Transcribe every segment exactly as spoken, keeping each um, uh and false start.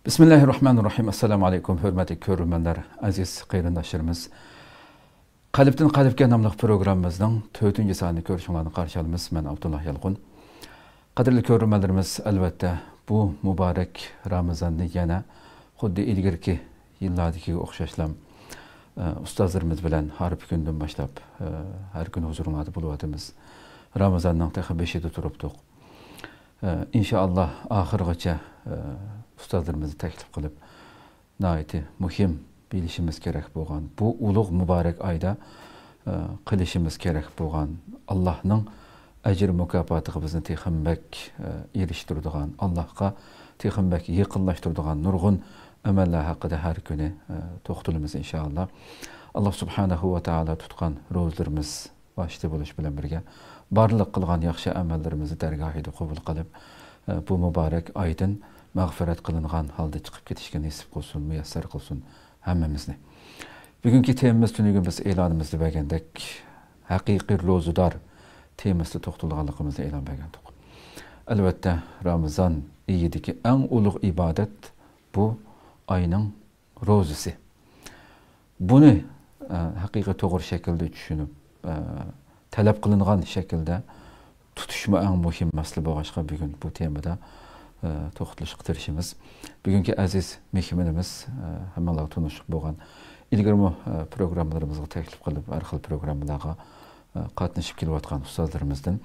بىسمىللاھىررەھمانىررەھىم. ئەسسالامۇ ئەلەيكۇم، ھۆرمەتلىك كۆرۈرمەنلەر، ئەزىز قېرىنداشلىرىمىز. قەلبتىن قەلبكە ناملىق پروگراممىمىزنىڭ تۆتىنچى سانىنى كۆرۈشۈڭلارنى قارشى ئالىمىز. مەن ئابدۇللا يالقۇن. قەدىرلىك كۆرۈرمەنلىرىمىز، ئەلۋەتتە، بۇ مۇبارەك رامىزاننى يەنە خۇددى ئىلگىرىكى يىللاردىكىگە ئوخشاشلا، ئە، ئۇستازلىرىمىز بىلەن ھارپا كۈندىن باشلاپ، ئە، ھەر كۈنى ھۇزۇرۇڭلاردا بولۇۋاتىمىز. رامىزاننىڭ تېخى بېشىدا تۇرۇپتۇق. ئە، ئىنشائاللا، ئاخىرغىچە، ئە، ئۇستازلىرىمىزنى تەكلىپ قىلىپ، ناھايىتى مۇھىم بىلىشىمىز كېرەك بولغان، بۇ ئۇلۇغ مۇبارەك ئايدا، ئە، قىلىشىمىز كېرەك بولغان، ئاللاھنىڭ ئەجىر مۇكاپاتىغا بىزنى تېخىمۇ بەك، ئە، ئېرىشتۈرىدىغان، ئاللاھقا تېخىمۇ بەك يېقىنلاشتۇرىدىغان نۇرغۇن ئەمەللەر ھەققىدە ھەر كۈنى، ئە، توختىلىمىز، ئىنشائاللا. ئاللاھ سۇبھانەھۇ ۋە تائالا تۇتقان روزىلىرىمىز ۋاسىتە بولۇش بىلەن بىرگە، بارلىق قىلغان ياخشى ئەمەللىرىمىزنى دەرگاھىدا قوبۇل قىلىپ، بۇ مۇبارەك ئايدىن مەغپىرەت قىلىنغان ھالدا چىقىپ كېتىشكە نېسىپ قىلسۇن، مۇيەسسەر قىلسۇن ھەممىمىزنى. بۈگۈنكى تېمىمىز تۈنۈگۈن بىز ئېلانىمىزدا بەرگەندەك، ھەقىقىي روزىدار تېمىسىدا توختىلىدىغانلىقىمىزنى ئېلان بەرگەنتۇق. ئەلۋەتتە، رامىزان ئېيىدىكى ئەڭ ئۇلۇغ ئىبادەت بۇ ئاينىڭ روزىسى. بۇنى، ئە، ھەقىقىي توغرا شەكىلدە چۈشىنىپ، ئە، تەلەپ قىلىنغان شەكىلدە تۇتۇشمۇ ئەڭ مۇھىم مەسىلە بولغاچقا، بۈگۈن بۇ تېمىدا، ئە، توختىلىشقا تىرىشىمىز. بۈگۈنكى ئەزىز مېھمىنىمىز، ئە، ھەممىڭلارغا تونۇشلۇق بولغان، ئىلگىرىمۇ، ئە، پروگراممىلىرىمىزغا تەكلىپ قىلىپ، ھەر خىل پروگراممىلارغا، ئە، قاتنىشىپ كېلىۋاتقان ئۇستازلىرىمىزدىن،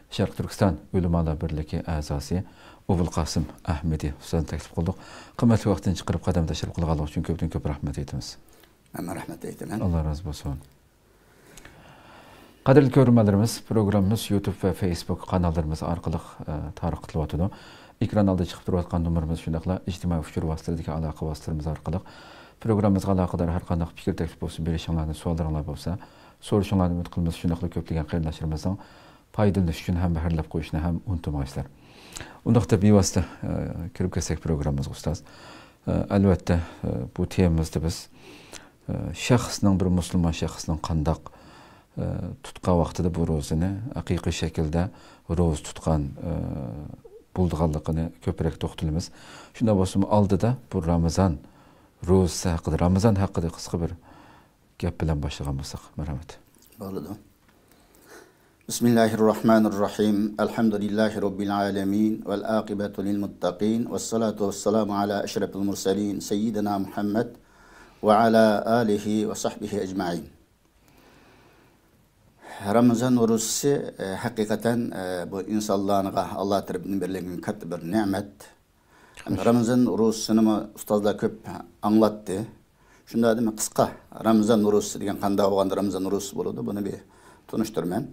شەرقىي تۈركىستان ئۆلىمالار بىرلىكى ئەزاسى ئوبۇلقاسىم ئەھمىدى ئۇستازنى تەكلىپ قىلدۇق. قىممەتلىك ۋاقتىنى چىقىرىپ قەدەم تەشرىپ قىلغانلىقى ئۈچۈن كۆپتىن كۆپ رەھمەت ئېيتىمىز. مەنمۇ رەھمەت ئېيتىمەن. ئاللا رازى بولسۇن. قەدىرلىك كۆرۈرمەنلىرىمىز، پروگراممىمىز يۇتۇب ۋە فېيسبۇك قاناللىرىمىز ئارقىلىق، ئە، تارقىتىلىۋاتىدۇ. ئېكران ئالدىدا چىقىپ تۇرۇۋاتقان نومۇرىمىز، شۇنداقلا ئىجتىمائىي ئۇچۇر ۋاسىتىلىرىدىكى ئالاقە ۋاسىتىلىرىمىز ئارقىلىق پروگراممىمىزغا ئالاقىدار ھەر قانداق پىكىر، تەكلىپ بولسا بېرىشىڭلارنى، سوئاللىرىڭلار بولسا سورىشىڭلارنى ئۈمىد قىلىمىز. شۇنداقلا كۆپلىگەن قېرىنداشلىرىمىزنىڭ پايدىلىنىش ئۈچۈن ھەمبەھىرلەپ قويۇشنى ھەم ئۇنتۇمايسىلەر. ئۇنداقتا بىۋاسىتە، ئە، كىرىپ كەتسەك پروگراممىمىزغا، ئۇستاز. ئە، ئەلۋەتتە، ئە، بۇ تېمىمىزدا بىز، ئە، شەخسنىڭ، بىر مۇسۇلمان شەخسنىڭ قانداق، ئە، تۇتقان ۋاقتىدا بۇ روزىنى ھەقىقىي شەكىلدە روزا تۇتقان، ئە، بولىدىغانلىقىنى كۆپرەك توختىلىمىز. شۇنداق بولسىمۇ، ئالدىدا بۇ رامىزان روزىسى ھەققىدە، رامىزان ھەققىدە قىسقا بىر گەپ بىلەن باشلىغان بولساق، مەرھەمەت. بولىدۇ. بسم الله الرحمن الرحيم. الحمد لله رب العالمين، والعاقبة للمتقين، والصلاة والسلام على أشرف المرسلين سيدنا محمد وعلى آله وصحبه أجمعين. رامىزان روزىسى، ئە، ھەقىقەتەن، ئە، بۇ ئىنسانلارغا ئاللا تەرىپىدىن بېرىلگەن كاتتا بىر نېمەت. ھەم رامىزان روزىسىنىمۇ ئۇستازلار كۆپ ئاڭلاتتى. شۇنداق دېمەي، قىسقا، رامىزان روزىسى دېگەن قانداق بولغاندا رامىزان روزىسى بولىدۇ، بۇنى بىر تونۇشتۇرىمەن.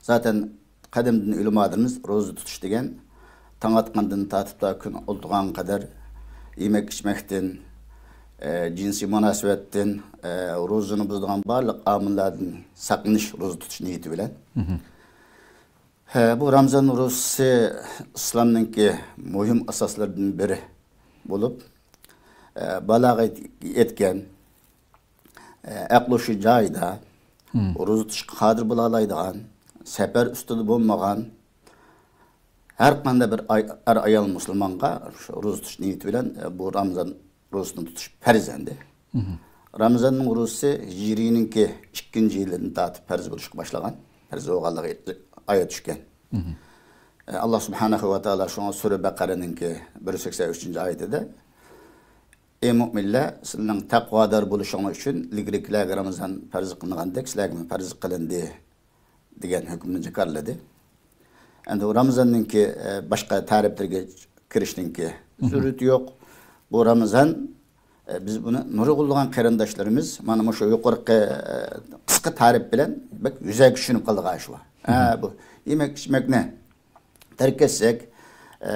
زاتەن قەدىمدىن ئۆلىمالىرىمىز روزا تۇتۇش دېگەن تاڭ ئاتقاندىن تارتىپلا كۈن ئولتۇرغانغا قەدەر يېمەك ئىچمەكتىن، ئە، جىنسىي مۇناسىۋەتتىن، ئە، روزىنى بۇزىدىغان بارلىق ئامىللاردىن ساقلىنىش روزا تۇتۇش نىيىتى بىلەن. ھە، بۇ رامىزان روزىسى ئىسلامنىڭكى مۇھىم ئاساسلىرىدىن بىرى بولۇپ، ئە، بالاغەت يەتكەن، ئە، ئەقلى ھوشى جايىدا، روزا تۇتۇشقا قادىر بولالايدىغان، سەپەر ئۈستىدە بولمىغان ھەر قانداق بىر ئاي-، ئەر-ئايال مۇسۇلمانغا شۇ روزا تۇتۇش نىيىتى بىلەن، ئە، بۇ رامىزان روزىسىنى تۇتۇش پەرز ئەمدى. رامىزاننىڭ روزىسى ھىجرىينىڭكى ئىككىنچى يىلىدىن تارتىپ پەرز بولۇشقا باشلىغان، پەرز بولغانلىقى ئايەت چۈشكەن. ئە، ئاللا سۇبھانەھۇ ۋە تائالا شۇڭا سۈرە بەقەرەنىڭكى بىر يۈز سەكسەن ئۈچىنچى ئايىتىدە، ئەي مۆمىنلەر، سىلەرنىڭ تەقۋادار بولۇشۇڭلار ئۈچۈن ئىلگىرىكىلەرگە رامىزان پەرز قىلىنغاندەك سىلەرگىمۇ پەرز قىلىندى، دېگەن ھۆكۈمنى جاكارلىدى. ئەمدى رامىزاننىڭكى، ئە، باشقا تەرىپلىرىگە كىرىشنىڭكى زۆرۈرىيىتى يوق. بۇ رامىزان، ئە، بىز بۇنى نۇرغۇنلىغان قېرىنداشلىرىمىز مانا مۇشۇ يۇقىرىقى، ئە، قىسقا تەرىپ بىلەن بەك يۈزەكى چۈشىنىپ قالىدىغان ئىش بار. ھە، بۇ يېمەك ئىچمەكنى تەرك ئەتسەك، ئە،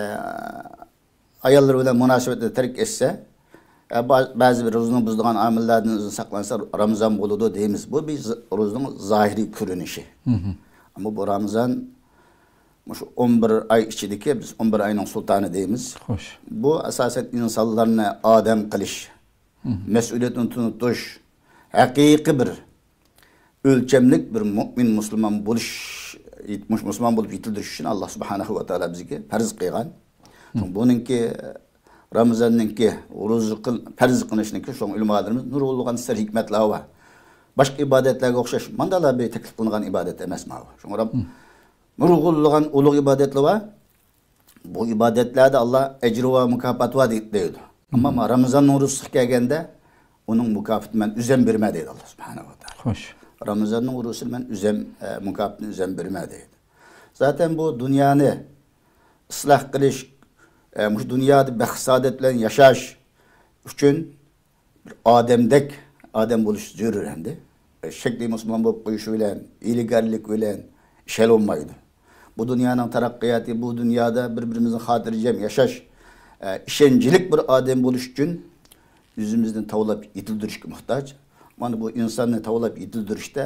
ئاياللىرى بىلەن مۇناسىۋەتنى تەرك ئەتسە، ئە، با-، بەزى بىر روزىنى بۇزىدىغان ئامىللاردىن ئۆزىنى ساقلانسا، رامىزان بولىدۇ دەيمىز. بۇ بىز روزىنىڭ زاھىرىي كۆرۈنۈشى. ئەمما بۇ رامىزان مۇشۇ ئون بىر ئاي ئىچىدىكى، بىز ئون بىر ئاينىڭ سۇلتانى دەيمىز. خوش. بۇ ئاساسەن ئىنسانلارنى ئادەم قىلىش، مەسئۇلىيەتنى تونۇتۇش، ھەقىقىي بىر ئۆلچەملىك بىر مۆمىن مۇسۇلمان بولۇش، مۇش-، مۇسۇلمان بولۇپ يېتىلدۈرۈش ئۈچۈن ئاللا سۇبھانەھۇ ۋە تائالا بىزگە پەرز قىلغان. بۇنىڭكى رامىزاننىڭكى روزا قىل-، پەرز قىلىنىشنىڭكى شۇڭا ئۆلىمالىرىمىز نۇرغۇنلىغان سىر ھېكمەتلەر بار. باشقا ئىبادەتلەرگە ئوخشاش ماندالا بىر تەكلىپ قىلىنغان ئىبادەت ئەمەس ماۋۇ. شۇڭا رام-، نۇرغۇنلىغان ئۇلۇغ ئىبادەتلەر بار. بۇ ئىبادەتلەردە ئاللا ئەجرى ۋە مۇكاپاتى بار دەيدۇ. ئەمما مم. رامىزاننىڭ روزىسىغا كەلگەندە ئۇنىڭ مۇكاپاتىنى مەن ئۆزۈم بېرىمەن دەيدۇ ئاللا سۇبھانەھۇ ۋە تائالا. خوش. رامىزاننىڭ روزىسىنى مەن ئۆزۈم، ئە، مۇكاپاتىنى ئۆزۈم بېرىمەن دەيدۇ. زاتەن بۇ دۇنيانى ئىسلاھ قىلىش، ئە، مۇشۇ دۇنيادا بەخت سائادەت بىلەن ياشاش ئۈچۈن بىر ئادەمدەك ئادەم بولۇش زۆرۈر ئەمدى. ئە، شەكلىي مۇسۇلمان بولۇپ قويۇش بىلەن، ھىيلىگەرلىك بىلەن ئىش ھەل بولمايدۇ. بۇ دۇنيانىڭ تەرەققىياتى، بۇ دۇنيادا بىر-بىرىمىزنى خاتىرجەم ياشاش، ئە، ئىشەنچلىك بىر ئادەم بولۇش ئۈچۈن ئۆزىمىزنى تاۋلاپ يېتىلدۈرۈشكە موھتاج. مانا بۇ ئىنساننى تاۋلاپ يېتىلدۈرۈشتە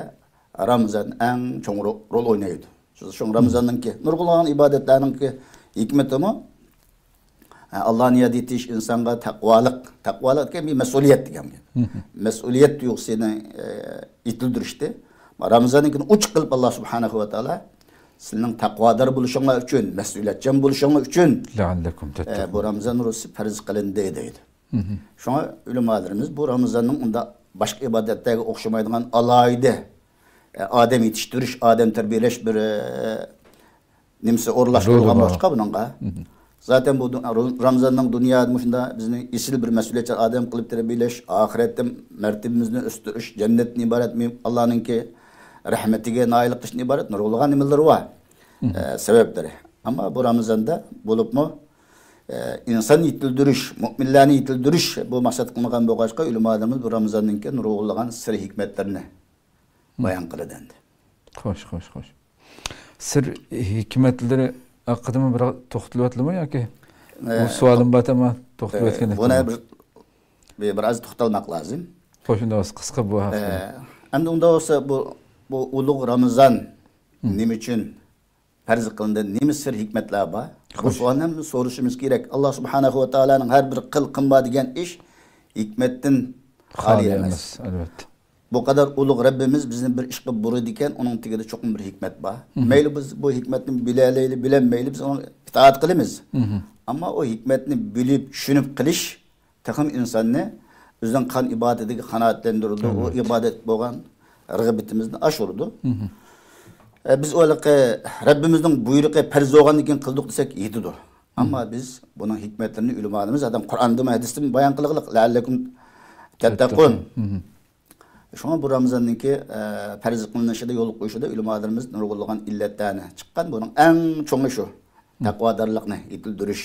رامىزان ئەڭ چوڭ رو-، رول ئوينايدۇ. شۇ، شۇڭا رامىزاننىڭكى، نۇرغۇنلىغان ئىبادەتلەرنىڭكى ھېكمىتىمۇ، ھە، ئاللانى ياد ئېتىش، ئىنسانغا تەقۋالىق، تەقۋالىق دېگەن بىر مەسئۇلىيەت دېگەن گەپ. مەسئۇلىيەت تۇيغۇسىنى، ئە، يېتىلدۈرۈشتە. رامىزاننىڭكىنى ئوچۇق قىلىپ، ئاللا سۇبھانەھۇ ۋە تائالا سىلىنىڭ تەقۋادار بولۇشۇڭلار ئۈچۈن، مەسئۇلىيەتچان بولۇشۇڭلار ئۈچۈن، لەئەللەكۇم ئە، تەتتەقۇن. بۇ رامىزان روزىسى پەرز قىلىندى دەيدۇ. شۇڭا ئۆلىمالىرىمىز بۇ رامىزاننىڭ ئۇنداق باشقا ئىبادەتلەرگە ئوخشىمايدىغان ئالاھىدە، ئە، ئادەم يېتىشتۈرۈش، ئادەم تەربىيەلەش بىر، ئە، نېمىسى ئورۇنلاشتۇرۇلغان بولۇشقا بۇنىڭغا. زاتەن بۇ دۇ-، رامىزاننىڭ دۇنيادا مۇشۇنداق بىزنى ئېسىل بىر مەسئۇلىيەتچان ئادەم قىلىپ تەربىيەلەش، ئاخىرەتتە مەرتىۋىمىزنى ئۆستۈرۈش، جەننەتتىن ئىبارەت مۇھىم، ئاللانىڭكى رەھمىتىگە نائىل قىلىشتىن ئىبارەت نۇرغۇنلىغان نېمىلىرى بار. ئە، سەۋەبلىرى. ئەمما بۇ رامىزاندا بولۇپمۇ، ئە، ئىنسان يېتىلدۈرۈش، مۆمىنلەرنى يېتىلدۈرۈش بۇ مەقسەت قىلىنغان بولغاچقا، ئۆلىمالىرىمىز بۇ رامىزاننىڭكى نۇرغۇنلىغان سىر ھېكمەتلىرىنى بايان قىلىدۇ ئەمدى. خوش، خوش، خوش. سىر ھېكمەتلىرى ھەققىدىمۇ بىر توختىلىۋاتىلىمۇ ياكى؟ ئە، بۇ سوئالىم بار، ئەمما توختىلىۋەتكەندەك بۇنى بىر، بىر، بىر ئاز توختالماق لازىم. خوش، ئۇنداق بولسا قىسقا بۇ ھەقتە. ئە، ئەمدى ئۇنداق بولسا بۇ، بۇ ئۇلۇغ رامىزان نېمە ئۈچۈن پەرز قىلىندى، نېمە سىر ھېكمەتلەر بار؟ بۇ سوئالنى ھەم سورىشىمىز كېرەك. ئاللا سۇبھانەھۇ ۋە تائالانىڭ ھەر بىر قىل قىلما دېگەن ئىش ھېكمەتتىن خالىي ئەمەس. ئەلۋەتتە. بۇ قەدەر ئۇلۇغ رەببىمىز بىزنى بىر ئىشقا بۇيرۇيدىكەن، ئۇنىڭ تېگىدە چوقۇم بىر ھېكمەت بار. مەيلى بىز بۇ ھېكمەتنى بىلەلەيلى، بىلەلمەيلى، بىز ئۇنىڭغا ئىتائەت قىلىمىز. ئەمما ئۇ ھېكمەتنى بىلىپ، چۈشىنىپ قىلىش تېخىمۇ ئىنساننى ئۆزىنىڭ قىلغان ئىبادىتىگە قانائەتلەندۈرىدۇ، ئۇ ئىبادەتكە بولغان رىغبىتىمىزنى ئاشۇرىدۇ. ئە، بىز ئۇ ھېلىقى رەببىمىزنىڭ بۇيرۇقى پەرز بولغاندىن كېيىن قىلدۇق دېسەك يېتىدۇ. ئەمما بىز بۇنىڭ ھېكمەتلىرىنى ئۆلىمالىرىمىز ئادەم قۇرئاندىمۇ، ھەدىستىمۇ بايان قىلغىلىق، لەئەللەكۇم تەتتەقۇن. شۇڭا بۇ رامىزاننىڭكى، ئە، پەرز قىلىنىشىدا، يولغا قويۇشىدا ئۆلىمالىرىمىز نۇرغۇنلىغان ئىللەتلەرنى چىققان. بۇنىڭ ئەڭ چوڭى شۇ، تەقۋادارلىقنى يېتىلدۈرۈش.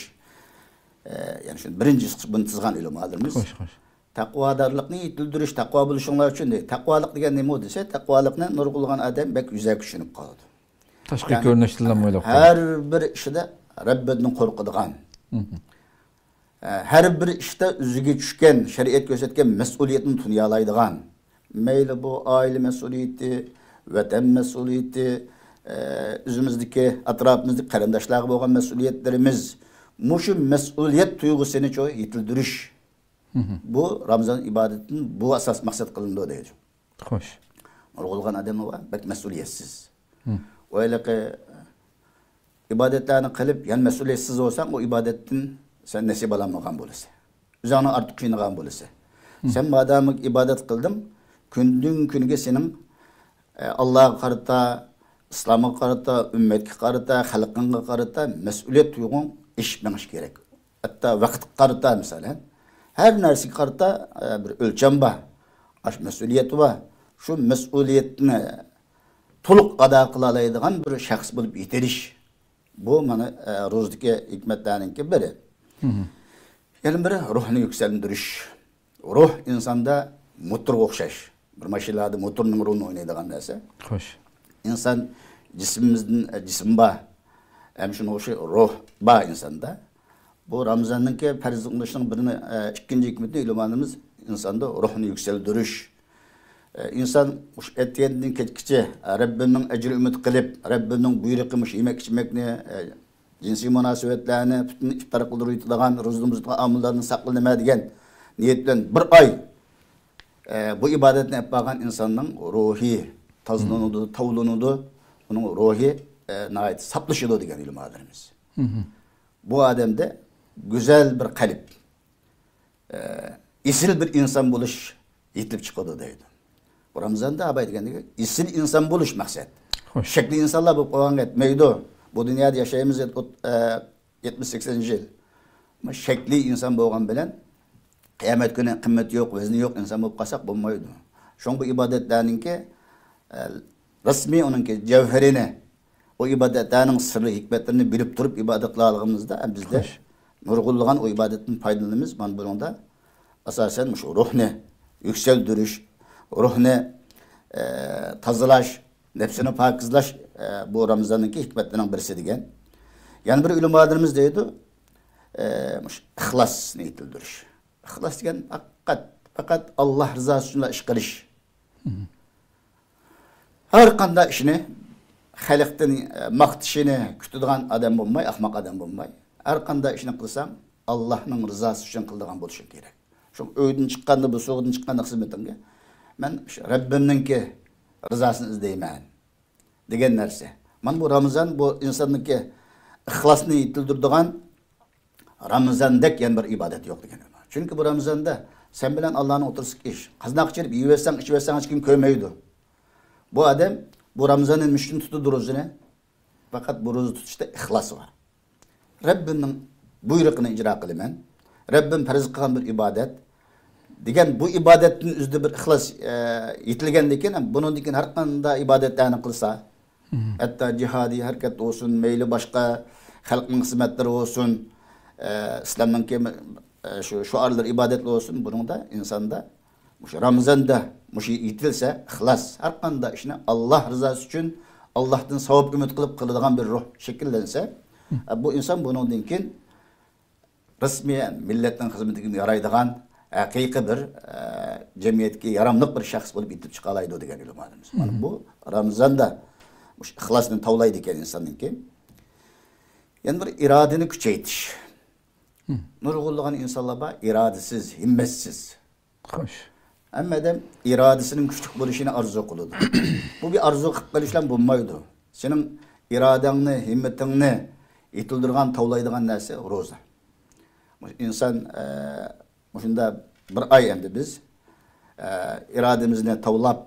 ئە، يەنى شۇ بىرىنچى بۇنى تىزغان ئۆلىمالىرىمىز. خوش، خوش. تەقۋادارلىقنى يېتىلدۈرۈش، تەقۋا بولۇشۇڭلار ئۈچۈن دەيدۇ. تەقۋالىق دېگەن نېمە دېسە، تەقۋالىقنى نۇرغۇنلىغان ئادەم بەك يۈزەكى چۈشىنىپ قالىدۇ. تاشقى كۆرۈنۈشتىنلا ئويلاپ قويۇڭ. ھەر بىر ئىشىدا رەببىدىن قورقىدىغان. ئە، ھەر بىر ئىشتا ئۆزىگە چۈشكەن، شەرىئەت كۆرسەتكەن مەسئۇلىيەتنى تونۇيالايدىغان. مەيلى بۇ ئائىلە مەسئۇلىيىتى، ۋەتەن مەسئۇلىيىتى، ئە، ئۆزىمىزدىكى، ئەتراپىمىزدىكى قېرىنداشلارغا بولغان مەسئۇلىيەتلىرىمىز. مۇشۇ مەسئۇلىيەت تۇيغۇسىنى چوڭ يېتىلدۈرۈش. بۇ رامىزان ئىبادىتىدىن بۇ ئاساس مەقسەت قىلىنىدۇ دەيدۇ. خوش. نۇرغۇنلىغان ئادەملەر بار، بەك مەسئۇلىيەتسىز. ئۇ ھېلىقى ئىبادەتلەرنى قىلىپ، يەنە مەسئۇلىيەتسىز بولساڭ، ئۇ ئىبادەتتىن سەن نېسىپ ئالالمىغان بولىسەن. ئۆزۈڭنى ئارتۇق قىينىغان بولىسەن. سەن مادامى ئىبادەت قىلدىڭ، كۈندىن كۈنگە سېنىڭ، ئە، ئاللاغا قارىتا، ئىسلامغا قارىتا، ئۈممەتكە قارىتا، خەلقىڭگە قارىتا مەسئۇلىيەت تۇيغۇڭ ئېشىپ مېڭىشى كېرەك. ھەتتا ۋاقىتقا قارىتا، مىسالەن، ھەر نەرسىگە قارىتا، ئە، بىر ئۆلچەم بار. ئاشۇ مەسئۇلىيەت بار. شۇ مەسئۇلىيەتنى تولۇق ئادا قىلالايدىغان بىر شەخس بولۇپ يېتىلىش. بۇ مانا، ئە، روزىدىكى ھېكمەتلەرنىڭكى بىرى. يەنە بىرى روھنى يۈكسەلدۈرۈش. روھ ئىنساندا موتورغا ئوخشاش. بىر ماشىنىلاردا موتورنىڭ رولىنى ئوينايدىغان نەرسە. خوش. ئىنسان جىسمىمىزدىن، ئە، جىسىم بار. ھەم شۇنىڭغا ئوخشاش روھ بار ئىنساندا. بۇ رامىزاننىڭكى پەرز قىلىنىشىنىڭ بىرىنى، ئە، ئىككىنچى ھېكمىتى ئۆلىمالىرىمىز ئىنساندا روھنى يۈكسەلدۈرۈش. ئە، ئىنسان مۇشۇ ئەتىگەندىن كەچكىچە، ئە، رەببىمنىڭ ئەجرى ئۈمىد قىلىپ، رەببىمنىڭ بۇيرۇقى مۇشۇ يېمەك ئىچمەكنى، ئە، جىنسىي مۇناسىۋەتلەرنى پۈتۈن ئىپتار قىلدۇرۇۋېتىدىغان، روزىنى بۇزىدىغان ئامىللاردىن ساقلىنىمەن دېگەن نىيەت بىلەن بىر ئاي، ئە، بۇ ئىبادەتنى ئېلىپ بارغان ئىنساننىڭ روھى تازىلىنىدۇ، تاۋلىنىدۇ، ئۇنىڭ روھى، ئە، ناھايىتى ساپلىشىدۇ دېگەن ئۆلىمالىرىمىز. بۇ ئادەمدە گۈزەل بىر قەلب، ئە، ئېسىل بىر ئىنسان بولۇش يېتىلىپ چىقىدۇ دەيدۇ. بۇ رامىزاندا ئاباي دېگەندىكى ئېسىل ئىنسان بولۇش مەقسەت. خوش. شەكلىي ئىنسانلار بولۇپ قالغان يەتمەيدۇ. بۇ دۇنيادا ياشايمىز، ئوت-، ئە، يەتمىش سەكسەنىنچى يىل. ئەمما شەكلىي ئىنسان بولغان بىلەن قىيامەت كۈنى قىممىتى يوق، ۋەزنى يوق ئىنسان بولۇپ قالساق بولمايدۇ. شۇڭا بۇ ئىبادەتلەرنىڭكى، ئە، رەسمىي ئۇنىڭكى جەۋھىرىنى، ئۇ ئىبادەتلەرنىڭ سىرلىق ھېكمەتلىرىنى بىلىپ تۇرۇپ ئىبادەت قىلالىغىنىمىزدا، ھەم بىزدە خوش. نۇرغۇنلىغان ئۇ ئىبادەتتىن پايدىلىنىمىز. مانا بۇنىڭدا ئاساسەن مۇشۇ روھنى يۈكسەلدۈرۈش، روھنى، ئە، تازىلاش، نەپسىنى پاكىزلاش، ئە، بۇ رامىزاننىڭكى ھېكمەتلىرىنىڭ بىرسى دېگەن. يەنە بىر ئۆلىمالىرىمىز دەيدۇ، ئە، مۇشۇ ئىخلاسنى يېتىلدۈرۈش. ئىخلاس دېگەن پەقەت، پەقەت ئاللا رىزاسى ئۈچۈنلا ئىش قىلىش. ھەر قانداق ئىشنى خەلقتىن، ئە، ماختىشىنى كۈتىدىغان ئادەم بولماي، ئەخمەق ئادەم بولماي، ھەر قانداق ئىشنى قىلساڭ، ئاللانىڭ رىزاسى ئۈچۈن قىلىدىغان بولۇشۇڭ كېرەك. شۇ ئۆيدىن چىققاندا، بۇ سۇغۇدىن چىققاندا خىزمىتىڭگە، مەن شۇ رەببىمنىڭكى رىزاسىنى ئىزدەيمەن دېگەن نەرسە. مانا بۇ رامىزان، بۇ ئىنساننىڭكى ئىخلاسنى يېتىلدۈرىدىغان رامىزاندەك يەنە بىر ئىبادەت يوق دېگەن. چۈنكى بۇ رامىزاندا سەن بىلەن ئاللانىڭ ئوتتۇرىسىدىكى ئىش. قازناق ئىچىپ، يېيىۋەتسەڭ، ئىچىۋەتسەڭ، ھېچكىم كۆرمەيدۇ. بۇ ئادەم بۇ رامىزاندا نېمە ئۈچۈن تۇتىدۇ روزىنى؟ پەقەت بۇ روزا تۇتۇشتا ئىخلاس بار. رەببىمنىڭ بۇيرۇقىنى ئىجرا قىلىمەن. رەببىم پەرز قىلغان بىر ئىبادەت دېگەن، بۇ ئىبادەتتىن ئۆزىدە بىر ئىخلاس، ئە، يېتىلگەندىن كېيىن، بۇنىڭدىن كېيىن ھەر قانداق ئىبادەتلەرنى قىلسا، ھەتتا جىھادىي ھەرىكەت بولسۇن، مەيلى باشقا خەلقنىڭ خىزمەتلىرى بولسۇن، ئە، ئىسلامنىڭكى، ئە، شۇ شوئارلىرى، ئىبادەتلىرى بولسۇن، بۇنىڭدا ئىنساندا مۇشۇ رامىزاندا مۇشۇ يېتىلسە، ئىخلاس، ھەر قانداق ئىشنى ئاللا رىزاسى ئۈچۈن، ئاللاھتىن ساۋاب ئۈمىد قىلىپ قىلىدىغان بىر روھ شەكىللەنسە، ئە، بۇ ئىنسان بۇنىڭدىن كېيىن رەسمىي مىللەتنىڭ خىزمىتىگە يارايدىغان ھەقىقىي بىر، ئە، جەمئىيەتكە ياراملىق بىر شەخس بولۇپ يېتىلىپ چىقالايدۇ دېگەن ئۆلىمالىرىمىز. مانا بۇ رامىزاندا مۇشۇ ئىخلاسنى تاۋلايدىكەن ئىنساندىنكى. يەنە بىر ئىرادىنى كۈچەيتىش. نۇرغۇنلىغان ئىنسانلار بار، ئىرادىسىز، ھىممەتسىز. خوش. ھەممە ئادەم ئىرادىسىنىڭ كۈچلۈك بولۇشىنى ئارزۇ قىلىدۇ. بۇ بىر ئارزۇ قىلىپ قېلىش بىلەن بولمايدۇ. سېنىڭ ئىرادەڭنى، ھىممىتىڭنى يېتىلدۈرىدىغان، تاۋلايدىغان نەرسە روزا. ئىنسان، ئە، مۇشۇندا بىر ئاي ئەمدى بىز، ئە، ئىرادىمىزنى تاۋلاپ،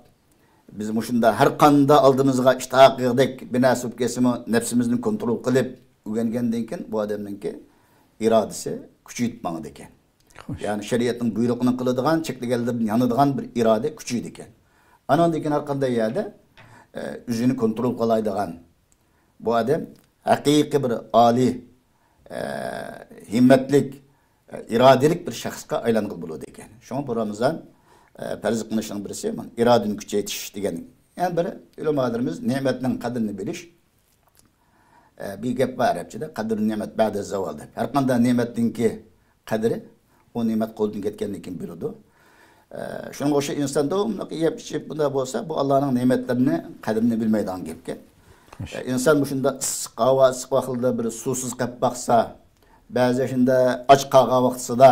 بىز مۇشۇندا ھەر قانداق ئالدىمىزغا ئىشتىھا قىلغۇدەك بىر نەرسە بولۇپ كەلسىمۇ، نەپسىمىزنى كونترول قىلىپ ئۆگەنگەندىن كېيىن، بۇ ئادەمنىڭكى ئىرادىسى كۈچىيىپ ماڭىدىكەن. خوش. يەنى شەرىئەتنىڭ بۇيرۇقىنى قىلىدىغان، چەكلىگەنلىرىدىن يانىدىغان بىر ئىرادە كۈچىيىدىكەن. ئانىڭدىن كېيىن ھەر قانداق يەردە، ئە، ئۆزىنى كونترول قىلالايدىغان، بۇ ئادەم ھەقىقىي بىر ئالىي، ئە، ھىممەتلىك، ئە، ئىرادىلىك بىر شەخسكە ئايلانغىلى بولىدىكەن. شۇڭا بۇ رامىزان، ئە، پەرز قىلىشنىڭ بىرسى، مانا، ئىرادىنى كۈچەيتىش دېگەن. يەنە بىرى، ئۆلىمالىرىمىز نېمەتنىڭ قەدرىنى بىلىش. ئە، بىر گەپ بار ئەرەبچىدە، «قەدرۇ نېمەت بەدە زاۋال» دەپ. ھەر قانداق نېمەتنىڭكى قەدرى ئۇ نېمەت قولدىن كەتكەندىن كېيىن بىلىدۇ. ئە، شۇنىڭغا ئوخشاش ئىنسان داۋاملىق يەپ ئىچىپ بۇنداق بولسا، بۇ ئاللانىڭ نېمەتلىرىنى قەدرىنى بىلمەيدىغان گەپكەن. خوش. ئە، ئىنسان مۇشۇنداق ئىسسىق ھاۋا، ئىسسىق ۋاقىتلاردا بىر سۇسىز قېلىپ باقسا، بەزى شۇنداق ئاچ قالغان ۋاقتىسىدا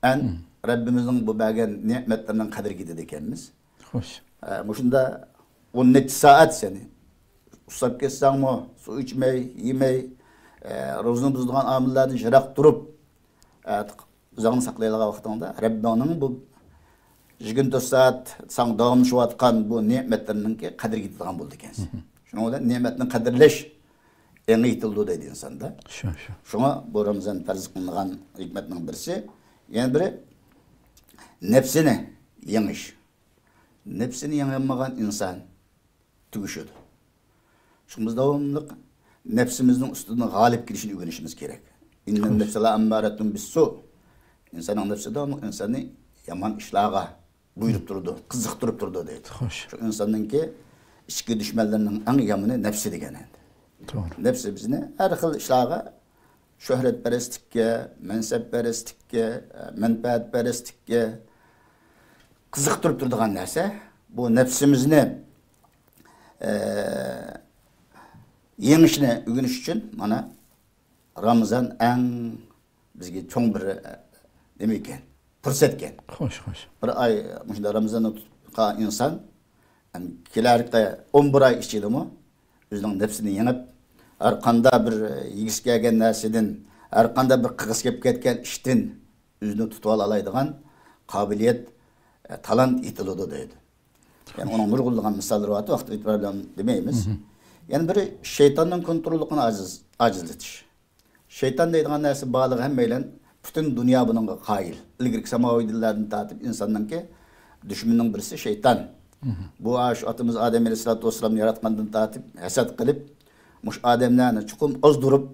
ئەن رەببىمىزنىڭ بۇ بەرگەن نېمەتلىرىنىڭ قەدرىگە يېتىدىكەنمىز. خوش. ئە، مۇشۇنداق ئون نەچچە سائەت سەن ئۇسساپ كەتسەڭمۇ، سۇ ئىچمەي، يېمەي، ئە، روزىنى بۇزىدىغان ئامىللاردىن يىراق تۇرۇپ، ئە، ئۆزۈڭنى ساقلايدىغان ۋاقتىڭدا رەببىڭنىڭ بۇ يىگىرمە تۆت سائەت ساڭا داۋاملىشىۋاتقان بۇ نېمەتلىرىنىڭكى قەدرىگە يېتىدىغان بولىدىكەنسەن. شۇنىڭ بىلەن نېمەتنى قەدىرلەش ئېڭى يېتىلىدۇ دەيدۇ ئىنساندا. شۇ، شۇ. شۇڭا بۇ رامىزان پەرز قىلىنغان ھېكمەتنىڭ بىرسى. يەنە بىرى، نەپسىنى يېڭىش. نەپسىنى يېڭەلمىگەن ئىنسان تۈگىشىدۇ. شۇڭا بىز داۋاملىق نەپسىمىزنىڭ ئۈستىدىن غالىب كېلىشنى ئۆگىنىشىمىز كېرەك. «ئىننەن نەفسە لەئەممارەتۇن بىسسۇ». ئىنساننىڭ نەپسى داۋاملىق ئىنساننى يامان ئىشلارغا بۇيرۇپ تۇرىدۇ، قىزىقتۇرۇپ تۇرىدۇ دەيدۇ. خوش. شۇ ئىنساننىڭكى ئىچكى دۈشمەنلىرىنىڭ ئەڭ يامىنى نەپسى دېگەن ئەمدى. توغرا. نەپسى بىزنى ھەر خىل ئىشلارغا، شۆھرەتپەرەسلىككە، مەنسەپپەرەسلىككە، مەنپەئەتپەرەسلىككە قىزىقتۇرۇپ تۇرىدىغان نەرسە. بۇ نەپسىمىزنى، ئە، يېڭىشنى ئۆگىنىش ئۈچۈن مانا رامىزان ئەڭ بىزگە چوڭ بىر، ئە، نېمە ئىكەن؟ پۇرسەتكەن. خوش، خوش. بىر ئاي مۇشۇنداق رامىزاننى تۇتقان ئىنسان، ئەم، كېلەركى ئون بىر ئاي ئىچىدىمۇ ئۆزىنىڭ نەپسىنى يېڭىپ، ھەر قانداق بىر يېگۈسى كەلگەن نەرسىدىن، ھەر قانداق بىر قىلغۇسى كېلىپ كەتكەن ئىشتىن ئۆزىنى تۇتۇۋالالايدىغان قابىلىيەت، ئە، تالانت يېتىلىدۇ دەيدۇ. يەنى ئۇنىڭ نۇرغۇنلىغان مىساللىرى بار، ۋاقىت ئېتىبارى بىلەن دېمەيمىز. يەنە بىرى، شەيتاننىڭ كونتروللۇقىنى ئاجىز، ئاجىزلىتىش. شەيتان دەيدىغان نەرسە بارلىقى ھەممەيلەن، پۈتۈن دۇنيا بۇنىڭغا قايىل. ئىلگىرىكى ساماۋىي دىنلاردىن تارتىپ ئىنساننىڭكى دۈشمىنىنىڭ بىرسى شەيتان. بۇ، ئاشۇ ئاتىمىز ئادەم ئەلەيھىسسالاتۇ ۋەسسالامنى ياراتقاندىن تارتىپ ھەسەت قىلىپ، مۇشۇ ئادەملەرنى چوقۇم ئازدۇرۇپ،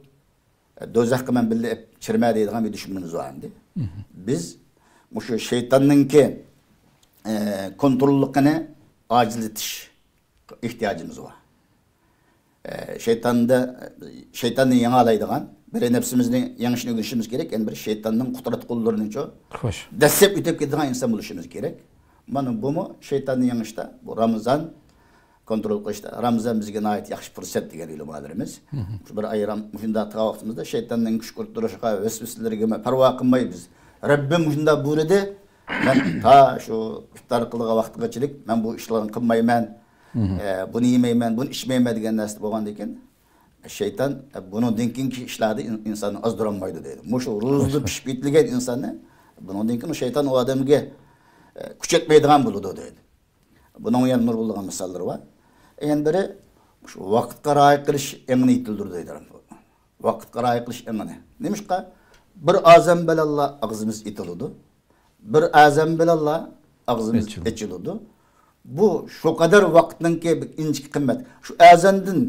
دوزاخقا مەن بىللە ئېلىپ چىرىمە دەيدىغان بىر دۈشمىنىمىز بار ئەمدى. بىز مۇشۇ شەيتاننىڭكى، ئە، كونتروللۇقىنى ئاجىزلىتىش ئېھتىياجىمىز بار. ئە، شەيتاندا، شەيتاننى يېڭالايدىغان، بىر نەپسىمىزنى يېڭىشنى ئۆگىنىشىمىز كېرەك، يەنە بىر شەيتاننىڭ قۇدرەت قوللىرىنىچۇ خوش. دەسسەپ ئۆتۈپ كېتىدىغان ئىنسان بولۇشىمىز كېرەك. مانا بۇمۇ شەيتاننى يېڭىشتا، بۇ رامىزان كونترول قىلىشتا، رامىزان بىزگە ناھايىتى ياخشى پۇرسەت دېگەن ئۆلىمالىرىمىز. شۇ بىر ئايرام مۇشۇنداق تۇرغان ۋاقتىمىزدا شەيتاننىڭ كۈچ ئۇرۇشىغا، ۋەسۋەسىلىرىگە پەرۋا قىلماي بىز، رەببىم مۇشۇنداق بۇيرۇدى، مەن تا شۇ ئىپتار قىلىدىغان ۋاقتىغىچىلىك مەن بۇ ئىشلارنى قىلمايمەن، ئە، بۇنى يېمەيمەن، بۇنى ئىچمەيمەن دېگەن نەرسە بولغاندىن كېيىن، شەيتان، ئە، بۇنىڭدىن كېيىنكى ئىشلاردا ئىن-، ئىنساننى ئازدۇرالمايدۇ دەيدۇ. مۇشۇ روزىدا پىشىپ يېتىلگەن ئىنساننى بۇنىڭدىن كېيىن شەيتان ئۇ ئادەمگە، ئە، كۈچ يەتمەيدىغان بولىدۇ دەيدۇ. بۇنىڭ يەنە نۇرغۇنلىغان مىساللىرى بار. يەنە بىرى، شۇ ۋاقىتقا رىئايە قىلىش ئېڭىنى يېتىلدۈرىدۇ دەيدۇ. ۋاقىتقا رىئايە قىلىش ئېڭىنى. نېمىشقا؟ بىر ئازان بىلەنلا ئاغزىمىز ئېتىلىدۇ. بىر ئازان بىلەنلا ئاغزىمىز ئېچىلىدۇ. ئېچىلىدۇ. بۇ شۇ قەدەر ۋاقىتنىڭكى بىر ئىنچىكە قىممەت. شۇ ئازاندىن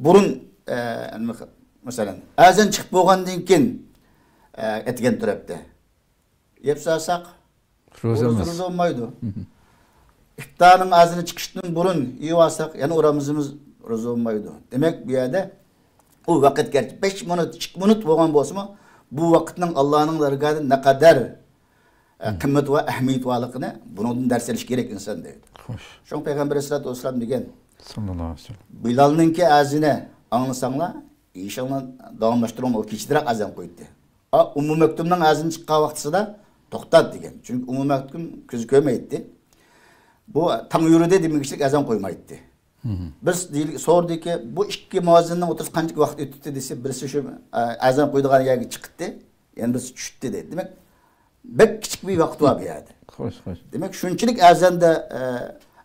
بۇرۇن، ئە، مەسىلەن، ئازان چىقىپ بولغاندىن كېيىن، ئە، ئەتىگەن تەرەپتە يەپ سالساق، روزا روزا، ئەمەس. روزا بولمايدۇ. ئىپتارنىڭ ئازىنى چىقىشتىن بۇرۇن يېيىۋالساق، يەنە ئۇ رامىزىمىز روزا بولمايدۇ. دېمەك، بۇ يەردە ئۇ ۋاقىت گەرچە بەش مىنۇت، ئىككى مىنۇت بولغان بولسىمۇ، بۇ ۋاقىتنىڭ ئاللانىڭ دەرگاھىدا نەقەدەر، ئە، قىممىتى ۋە ئەھمىيىتى بارلىقىنى بۇنىڭدىن دەرس ئېلىش كېرەك ئىنسان دەيدۇ. خوش. شۇڭا پەيغەمبەر ئەلەيھىسسالاتۇ ۋەسسالام دېگەن، ساللاللاھۇ ئەلەيھى ۋەسەللەم. بىلالنىڭكى ئازىنى ئاڭلىساڭلار، ئىشىڭلارنى داۋاملاشتۇرۇڭ، ئۇ كېچىدىراق ئازان قويدى. ئا، ئۇممۇ مەكتۇمنىڭ ئازىنى چىققان ۋاقتىسىدا توختات دېگەن. چۈنكى ئۇممۇ مەكتۇم كۆزى كۆرمەيتتى. بۇ تاڭ يورۇدى دېمىگۈچىلىك ئازان قويمايتتى. بىز دېيىل-، سورىدىكى، بۇ ئىككى مۇئەززىننىڭ ئوتتۇرىسىدا قانچىلىك ۋاقىت ئۆتتى دېسە، بىرسى شۇ، ئە، ئازان قويىدىغان يەرگە چىقتى، يەنە بىرسى چۈشتى دەيدۇ. دېمەك، بەك كىچىك بىر ۋاقىت بار بۇ يەردە. خوش، خوش. دېمەك، شۇنچىلىك ئازاندا، ئە،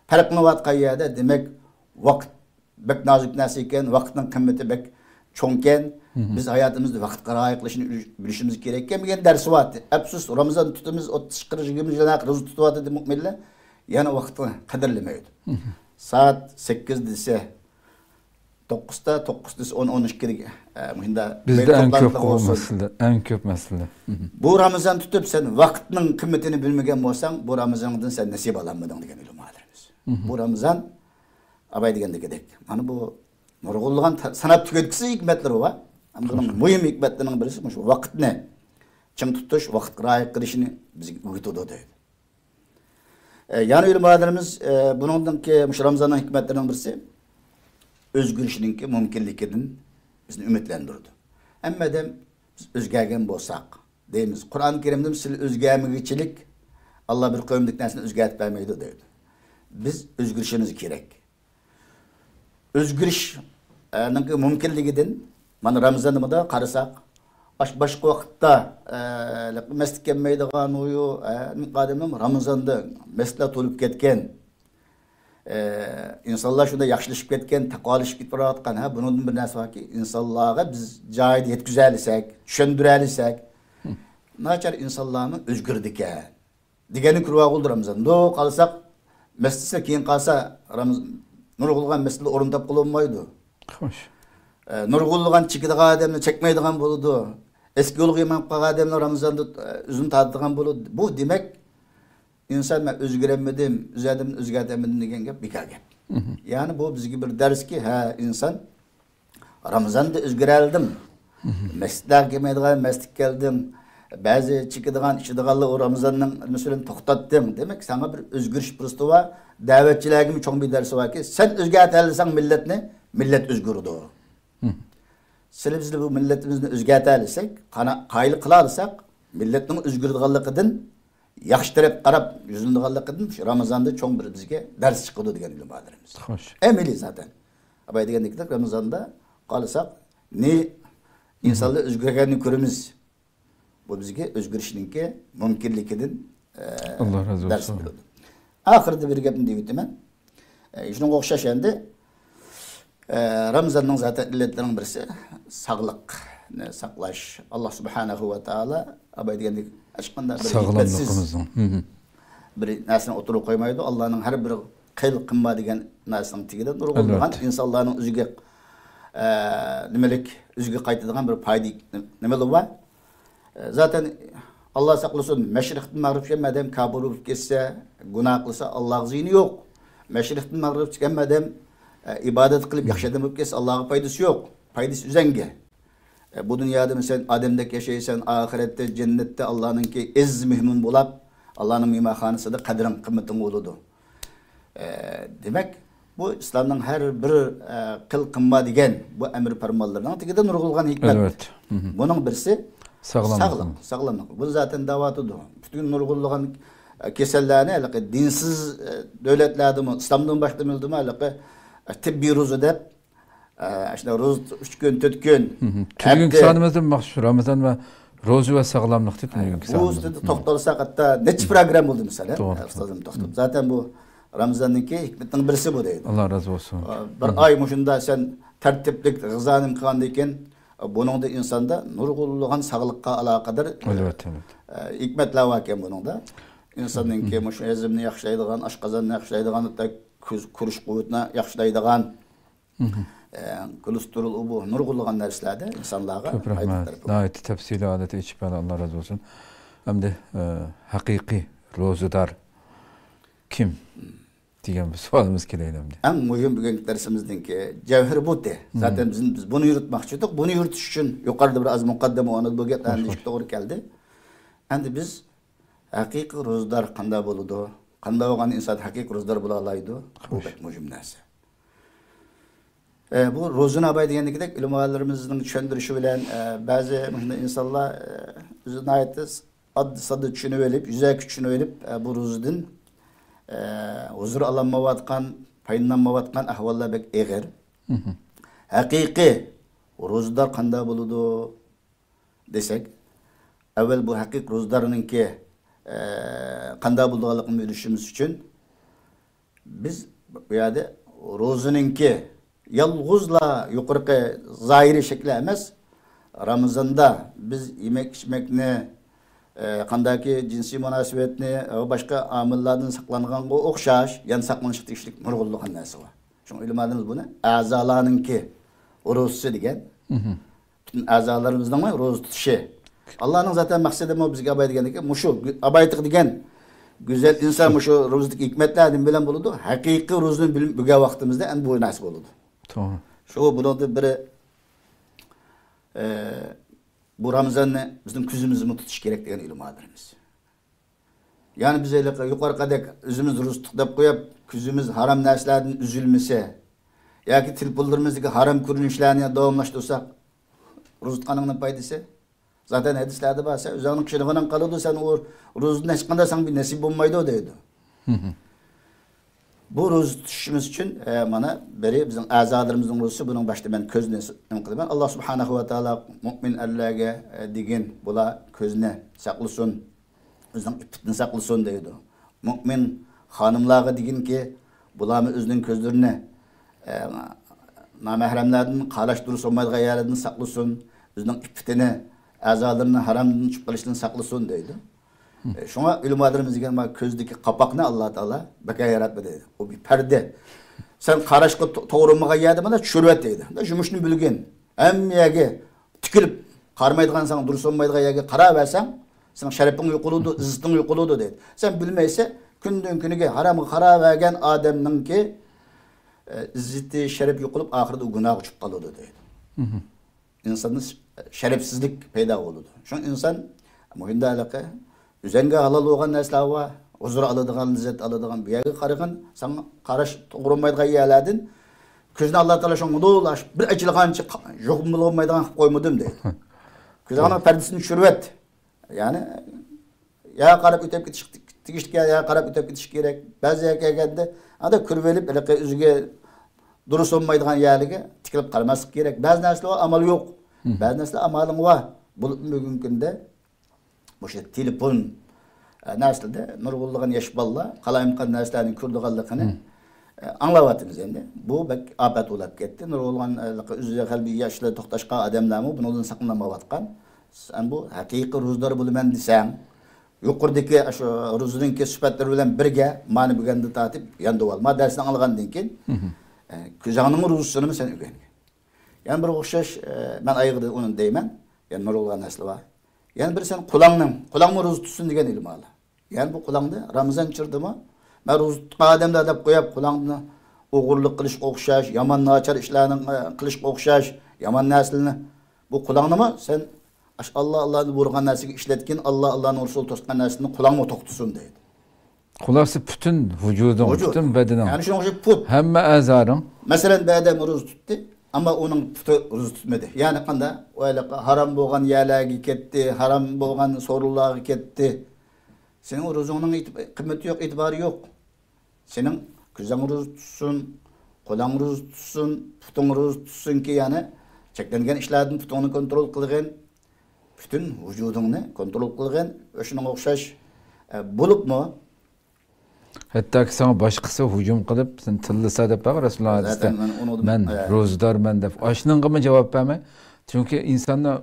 پەرقلىنىۋاتقان يەردە، دېمەك، ۋاقىت بەك نازۇك نەرسە ئىكەن، ۋاقىتنىڭ قىممىتى بەك چوڭكەن. بىز ھاياتىمىزدا ۋاقىتقا رىئايە قىلىشنى بىلىشىمىز كېرەككەن دېگەن دەرس بار. ئەپسۇس، رامىزان تۇتىمىز، ئوتتۇز، قىرىق، يىگىرمە يىل روزا تۇتۇۋاتىدۇ مۆمىنلەر. يەنە ۋاقىتنى قەدىرلىمەيدۇ. سائەت سەككىز دېسە، توققۇزدا، توققۇز دېسە، ئون، ئون ئىككىدە، ئە، مۇشۇنداق بىزدە ئەڭ كۆپ قىلغان مەسىلە، ئەڭ كۆپ مەسىلە. بۇ رامىزان تۇتۇپ، سەن ۋاقىتنىڭ قىممىتىنى بىلمىگەن بولساڭ، بۇ رامىزانىڭدىن سەن نېسىپ ئالالمىدىڭ دېگەن ئۆلىمالىرىمىز. بۇ رامىزان، ئاباي دېگەندىكىدەك، مانا بۇ نۇرغۇنلىغان تا-، ساناپ تۈگەتكۈسىز ھېكمەتلىرى بار. ئەمما بۇنىڭ مۇھىم ھېكمەتلىرىنىڭ بىرسى مۇشۇ ۋاقىتنى چىڭ تۇتۇش، ۋاقىتقا رىئايە قىلىشنى بىزگە ئۆگىتىدۇ دەيدۇ. ئە، يەنى ئۆلىمالىرىمىز، ئە، بۇنىڭدىنكى مۇشۇ رامىزاننىڭ ھېكمەتلىرىنىڭ بىرسى ئۆزگىرىشنىڭكى مۇمكىنلىكىدىن بىزنى ئۈمىدلەندۈرىدۇ. ھەممە ئادەم بىز ئۆزگەرگەن بولساق دەيمىز. قۇرئان كەرىمدىمۇ سىلەر ئۆزگەرمىگۈچىلىك، ئاللا بىر قەۋمدىكى نەرسىنى ئۆزگەرتىپ بەرمەيدۇ دەيدۇ. بىز ئۆزگىرىشىمىز كېرەك. ئۆزگىرىش، ئە، نىڭكى مۇمكىنلىكىدىن، مانا رامىزاندا مۇنداق قارىساق، ئاش-، باشقا ۋاقىتتا، ئە، مەستلىك كەلمەيدىغان ئۇيۇ، ئە، ئادەمنىڭ رامىزاندا مەستلەر تولۇپ كەتكەن. ئە، ئىنسانلار شۇنداق ياخشىلىشىپ كەتكەن، تەقۋالىشىپ كېتىپ باراتقان. ھە، بۇنىڭدىن بىر نەرسە باركى، ئىنسانلارغا بىز جايىدا يەتكۈزەلىسەك، چۈشەندۈرەلىسەك، ناچار ئىنسانلارمۇ ئۆزگىرىدىكەن. دېگەننى كۆرۈۋالغىلى رامىزان. مۇنداق قالساق، مەسچىتلەر كېيىن قالسا، رامىز-، نۇرغۇنلىغان مەسچىتلەر ئورۇن تاپقىلى بولمايدۇ. خوش. ئە، نۇرغۇنلىغان چېكىدىغان ئادەملەر چەكمەيدىغان بولىدۇ. ئەسكى يولغا ئىمان قىلغان ئادەملەر رامىزاندا، ئە، ئۆزىنى تارتىدىغان بولىدۇ. بۇ دېمەك، ئىنسان مەن ئۆزگىرەلمىدىم، ئۆزەدىم، ئۆزگەرتەلمىدىم دېگەن گەپ بىكار گەپ. يەنى بۇ بىزگە بىر دەرسكى، ھە، ئىنسان رامىزاندا ئۆزگىرەلدىم. مەسچىتلەرگە كەلمەيدىغان مەسچىتكە كەلدىم. بەزى چېكىدىغان، ئىچىدىغانلار ئۇ رامىزاننىڭ نېمىسى بىلەن توختاتتىڭ. دېمەك، ساڭا بىر ئۆزگىرىش پۇرسىتى بار. دەۋەتچىلەرگىمۇ چوڭ بىر دەرسى باركى، سەن ئۆزگەرتەلىسەڭ مىللەتنى، مىللەت ئۆزگىرىدۇ. سىلى بىزلە بۇ مىللىتىمىزنى ئۆزگەرتەلىسەك، قانا-، قايىل قىلالىساق، مىللەتنىڭ ئۆزگىرىدىغانلىقىدىن، ياخشى تەرەپكە قاراپ يۈزلىنىدىغانلىقىدىن شۇ رامىزاندا چوڭ بىر بىزگە دەرس چىقىدۇ دېگەن ئۆلىمالىرىمىز. خوش. ئەمەلىي زاتەن. ئاباي دېگەندەك رامىزاندا قالساق، نى ئىنسانلار ئۆزگەرگەننى كۆرىمىز. بۇ بىزگە ئۆزگىرىشنىڭكى مۇمكىنلىكىدىن، ئە، ئاللا رازى دەرس بولسۇن. بېرىدۇ. ئاخىرىدا بىر گەپنى دېيىۋېتىمەن. ئە، شۇنىڭغا ئوخشاش ئەمدى، ئە، رامىزاننىڭ زاتەن ئىللەتلىرىنىڭ بىرسى ساغلىقنى ساقلاش. ئاللا سۇبھانەھۇ ۋە تائالا ئاباي دېگەندەك ھېچقانداق بىر يىپەتسىز، مم، بىر نەرسىنى ئوتتۇرىغا قويمايدۇ. ئاللانىڭ ھەر بىر قىل قىمما دېگەن نەرسىنىڭ تېگىدە نۇرغۇنلىغان، ئەلۋەتتە، ئىنسانلارنىڭ ئۆزىگە، ئە، نېمىلىك، ئۆزىگە قايتىدىغان بىر پايدا نېمىلىرى بار. ئە، زاتەن، ئاللا ساقلىسۇن، مەشرىقتىن مەغرىبكە كەلگەن ئادەم كاپىر بولۇپ كەتسە، گۇناھ قىلسا، ئاللاغا زىيىنى يوق. مەشرىقتىن مەغرىبكە كەلگەن ئادەم، ئە، ئىبادەت قىلىپ، ياخشى ئادەم بولۇپ كەتسە، ئاللاغا پايدىسى يوق. پايدىسى ئۆزەڭگە. ئە، بۇ دۇنيادا سەن ئادەمدەك ياشايسەن، ئاخىرەتتە، جەننەتتە ئاللانىڭكى ئەزىز مېھمىنى بولاپ، ئاللانىڭ مېھمانخانىسىدا قەدرىڭ، قىممىتىڭ بولىدۇ. ئە، دېمەك، بۇ ئىسلامنىڭ ھەر بىر، ئە، قىل قىمما دېگەن بۇ ئەمر پەرمانلىرىنىڭ تېگىدە نۇرغۇنلىغان ھېكمەت. ئەلۋەتتە. مم. بۇنىڭ بىرسى ساغلاملىق. ساغلاملىق. ساغلاملىق. بۇ زاتەن دەۋاتىدۇ. پۈتۈن نۇرغۇنلىغان، ئە، كېسەللەرنى ھېلىقى دىنسىز، ئە، دۆلەتلەردىمۇ، ئىسلامدىن باشقا مىللەتلەردىمۇ ھېلىقى، ئە، تېببىي روزا دەپ، ئە، شۇنداق روزا تۇتۇپ ئۈچ كۈن، تۆت كۈن، مم، تۈنۈگۈنكى ھەپتە. سانىمىزدا مەخسۇس رامىزان ۋە روزا ۋە ساغلاملىق دەپ تۈنۈگۈنكى بۇ سانىمىز. ئۈستىدە توختالساق، ھەتتا نەچچە پروگرامما بولدى، مەسىلەن. توغرا، ئۇستازىم توختاپ. زاتەن بۇ رامىزاننىڭكى ھېكمىتىنىڭ بىرسى بۇ دەيدۇ. ئاللا رازى بولسۇن. بىر ئاي مۇشۇندا سەن تەرتىپلىك غىزانى قىلغاندىن كېيىن، بۇنىڭدا ئىنساندا نۇرغۇنلىغان ساغلىققا ئالاقىدار، ئەلۋەتتە، ئەلۋەتتە، ھېكمەتلەر باركەن بۇنىڭدا. ئىنساننىڭكى مۇشۇ ھەزىمنى ياخشىلايدىغان، ئاشقازاننى ياخشىلايدىغان، ھەتتا كۆز، كۆرۈش قۇۋۋىتىنى ياخشىلايدىغان، ئە، كولېستېرول، ئۇ بۇ نۇرغۇنلىغان نەرسىلەردە ئىنسانلارغا كۆپ پايدىلىق رەھمەت. تەرىپى بار. ناھايىتى تەپسىلىي ھالەتتە ئېچىپ بەردى، ئاللا رازى بولسۇن. ئەمدى، ئە، ھەقىقىي روزىدار كىم دېگەن بىر سوئالىمىز كېلەيلى ئەمدى. ئەڭ مۇھىم بۈگۈنكى دەرسىمىزنىڭكى جەۋھىرى بۇ. زاتەن بىز، بىز بۇنى يۈرۈتمەكچى ئىدۇق. بۇنى يۈرۈتۈش ئۈچۈن يۇقىرىدا بىر ئاز مۇقەددىمە ئورنىدا بۇ گەپلەرنى دېيىشكە توغرا كەلدى. ئەمدى بىز ھەقىقىي روزىدار قانداق بولىدۇ؟ قانداق بولغان ئىنسان ھەقىقىي روزىدار بولالايدۇ؟ بۇ بەك مۇھىم نەرسە. ئە، بۇ روزىنى ئاباي دېگەندىكىدەك ئۆلىمالىرىمىزنىڭ چۈشەندۈرۈشى بىلەن، ئە، بەزى مۇشۇنداق ئىنسانلار، ئە، ئۆزى ناھايىتى ئاددىي ساددا چۈشىنىۋېلىپ، يۈزەكى چۈشىنىۋېلىپ، ئە، بۇ روزىدىن، ئە، ھۇزۇر ئالالمايۋاتقان، پايدىلانمايۋاتقان ئەھۋاللار بەك ئېغىر. ھەقىقىي روزىدار قانداق بولىدۇ دېسەك، ئەۋۋەل بۇ ھەقىقىي روزىدارنىڭكى، ئە، قانداق بولىدىغانلىقىنى بىلىشىمىز ئۈچۈن، بىز بۇ يەردە روزىنىڭكى يالغۇزلا يۇقىرىقى زاھىرىي شەكلى ئەمەس، رامىزاندا بىز يېمەك-ئىچمەكنى، ئە، قانداكى جىنسىي مۇناسىۋەتنى ۋە باشقا ئامىللاردىن ساقلانغانغا ئوخشاش يەنە ساقلىنىشقا تېگىشلىك نۇرغۇنلىغان نەرسە بار. شۇڭا ئۆلىمالىرىمىز بۇنى ئەزالارنىڭكى روزىسى دېگەن. پۈتۈن ئەزالىرىمىزنىڭ روزا تۇتۇشى. ئاللانىڭ زاتەن مەقسىتىمۇ بىزگە ئاباي دېگەندىكى مۇشۇ، ئابايتىق دېگەن گۈزەل ئىنسان مۇشۇ روزىدىكى ھېكمەتلەر نېمە بىلەن بولىدۇ؟ ھەقىقىي روزىنى بىلىپ بىلگەن ۋاقتىمىزدا ئەمدى بۇ نەرسە بولىدۇ. توغرا. شۇ بۇنىڭدىن بىرى، ئە، بۇ رامىزاننى بىزنىڭ كۆزىمىزمۇ تۇتۇش كېرەك دېگەن ئۆلىمالىرىمىز. يەنى بىز ھېلىقى يۇقىرىقىدەك ئۆزىمىز روزا تۇتۇق دەپ قويۇپ، كۆزىمىز ھارام نەرسىلەردىن ئۈزۈلمىسە، ياكى تېلېفونلىرىمىزدىكى ھارام كۆرۈنۈشلەرنى داۋاملاشتۇرساق، روزا تۇتقاننىڭ نېمە پايدىسى؟ زاتەن ھەدىسلەردە بار، سەن ئۆزۈڭنىڭ قىلىغىنىڭ قالىدۇ، سەن ئۇ روزىدىن ھېچقانداق ساڭا بىر نېسىپ بولمايدۇ دەيدۇ. بۇ روزا تۇتۇشىمىز ئۈچۈن، ئە، مانا، بىرى بىزنىڭ ئەزالىرىمىزنىڭ روزىسى، بۇنىڭ باشتا مەن كۆزنى نېمە قىلىمەن. ئاللا سۇبھانەھۇ ۋە تائالا مۇئمىن ئەرلەرگە، ئە، دېگىن، بۇلار كۆزنى ساقلىسۇن، ئۆزىنىڭ ئىپپىتىنى ساقلىسۇن دەيدۇ. مۇئمىن خانىملارغا دېگىنكى، بۇلارمۇ ئۆزىنىڭ كۆزلىرىنى، ئە، نامەھرەملەردىن، قاراشقا دۇرۇس بولمايدىغان يەرلەردىن ساقلىسۇن، ئۆزىنىڭ ئىپپىتىنى، ئەزالىرىنى ھارامدىن چۈشۈپ قېلىشتىن ساقلىسۇن دەيدۇ. ئە، شۇڭا ئۆلىمالىرىمىز دېگەن، مانا كۆزدىكى قاپاقنى ئاللا تائالا بىكار ياراتمىدى دەيدۇ. ئۇ بىر پەردە. سەن قاراشقا تو-، توغرا بولمىغان يەردە مانا چۈشۈرۈۋەت دەيدۇ. يۇمۇشنى بىلگىن. ھەممە يەرگە تىكىلىپ قارىمايدىغان، ساڭا دۇرۇس بولمايدىغان يەرگە قاراۋەرسەڭ، سېنىڭ شەرىپىڭ يوقىلىدۇ، ئىززىتىڭ يوقىلىدۇ دەيدۇ. سەن بىلمەيسەن، كۈندىن كۈنگە ھارامغا قاراۋەرگەن ئادەمنىڭكى، ئە، ئىززىتى، شەرىپى يوقىلىپ، ئاخىرىدا ئۇ گۇناھقا چۈشۈپ قالىدۇ دەيدۇ. ئىنساندا شەرەپسىزلىك پەيدا بولىدۇ. شۇڭا ئىنسان مۇھىمدا ھېلىقى ئۆزەڭگە ھالال بولغان نەرسىلەر بار، ھۇزۇر ئالىدىغان، لەززەت ئالىدىغان، بۇ يەرگە قارىغىن، ساڭا قاراش توغرا بولمايدىغان يەرلەردىن كۆزنى ئاللا تائالا شۇڭا مۇنداق بىر ئېچىلغانچە يوقمۇ بولمايدىغان قىلىپ قويمىدىم دەيدۇ. كۆزۈڭنىڭ پەردىسىنى چۈشۈرۈۋەت. يەنى يا قاراپ ئۆتۈپ كېتىش تېگىشلىك، يا قاراپ ئۆتۈپ كېتىش كېرەك. بەزى يەرگە كەلگەندە ئادا كۆرۈۋېلىپ، ھېلىقى ئۆزىگە دۇرۇس بولمايدىغان يەرلەرگە تىكىلىپ قارىماسلىق كېرەك. بەزى نەرسىلەر بار، ئامال يوق. بەزى نەرسىلەر ئامالىڭ بار. بولۇپمۇ بۈگۈنكى كۈندە ئوشۇ تېلېفون، ئە، نەرسىلەردە نۇرغۇنلىغان ياش بالىلار قالايمىقان نەرسىلەرنى كۆرىدىغانلىقىنى، ئە، ئاڭلاۋاتىمىز ئەمدى. بۇ بەك ئاپەت بولاپ كەتتى. نۇرغۇنلىغان، ئە، ئۆزى قەلبى ياشلىرى توختاشقان ئادەملەرمۇ بۇنىڭدىن ساقلىنالمايۋاتقان. سەن بۇ ھەقىقىي روزىدار بولىمەن دېسەڭ، يۇقىرىدىكى ئاشۇ روزىنىڭكى سۈپەتلىرى بىلەن بىرگە مانا بۈگۈندىن تارتىپ ياندىۋال. ما دەرسنى ئاڭلىغاندىن كېيىن، ئە، كۆزۈڭنىڭ روزىسىنىمۇ سەن ئۆگەنگىن. يەنە بىر ئوخشاش، ئە، مەن ئايىغىدا ئۇنى دەيمەن. يەنە نۇرغۇنلىغان نەرسىلەر بار. يەنە بىر سەن قۇلاڭنىڭ، قۇلاڭمۇ روزا تۇتسۇن دېگەن ئىلمى بار. يەنى بۇ قۇلاڭدا رامىزان چىردىمۇ، مەن روزا تۇتقان ئادەملەر دەپ قويۇپ، قۇلاڭنى ئوغرىلىق قىلىشقا ئوخشاش، يامان ناچار ئىشلارنى، ئە، قىلىشقا ئوخشاش، يامان نەرسىلەرنى، بۇ قۇلاڭنىمۇ سەن ئاش ئاللا، ئاللا دەپ بۇيرۇغان نەرسىگە ئىشلەتكىن، ئاللا، ئاللانىڭ رەسۇلى توسقان نەرسىنى قۇلاڭمۇ توختىسۇن دەيدۇ. خۇلاسە پۈتۈن ۋۇجۇدۇڭ، ۋۇجۇد. پۈتۈن بەدىنىڭ. يەنى شۇنىڭ ئۈچۈن پۇت. ھەممە ئەزاڭ. مەسىلەن، بۇ ئادەم روزا تۇتتى، ئەمما ئۇنىڭ پۇتى روزا تۇتمىدى. يەنى قانداق؟ ئۇ ھېلىقى ھارام بولغان يەرلەرگە كەتتى، ھارام بولغان سورۇنلارغا كەتتى. سېنىڭ روزاڭنىڭ ئېتىب-، قىممىتى يوق، ئېتىبارى يوق. سېنىڭ كۆزۈڭ روزا تۇتسۇن، قولۇڭ روزا تۇتسۇن، پۇتۇڭ روزا تۇتسۇنكى، يەنى چەكلەنگەن ئىشلاردىن پۇتۇڭنى كونترول قىلغىن، پۈتۈن ۋۇجۇدۇڭنى كونترول قىلغىن ۋە شۇنىڭغا ئوخشاش، ئە، بولۇپمۇ، ھەتتاكى ساڭا باشقىسى ھۇجۇم قىلىپ، سېنى تىللىسا دەپ بار رەسۇلۇللا ھەدىستە، زاتەن مەن ئۇنى، مەن ئە، روزىدارمەن دەپ. ئاشۇنىڭغىمۇ جاۋاب بەرمەي. چۈنكى ئىنساننى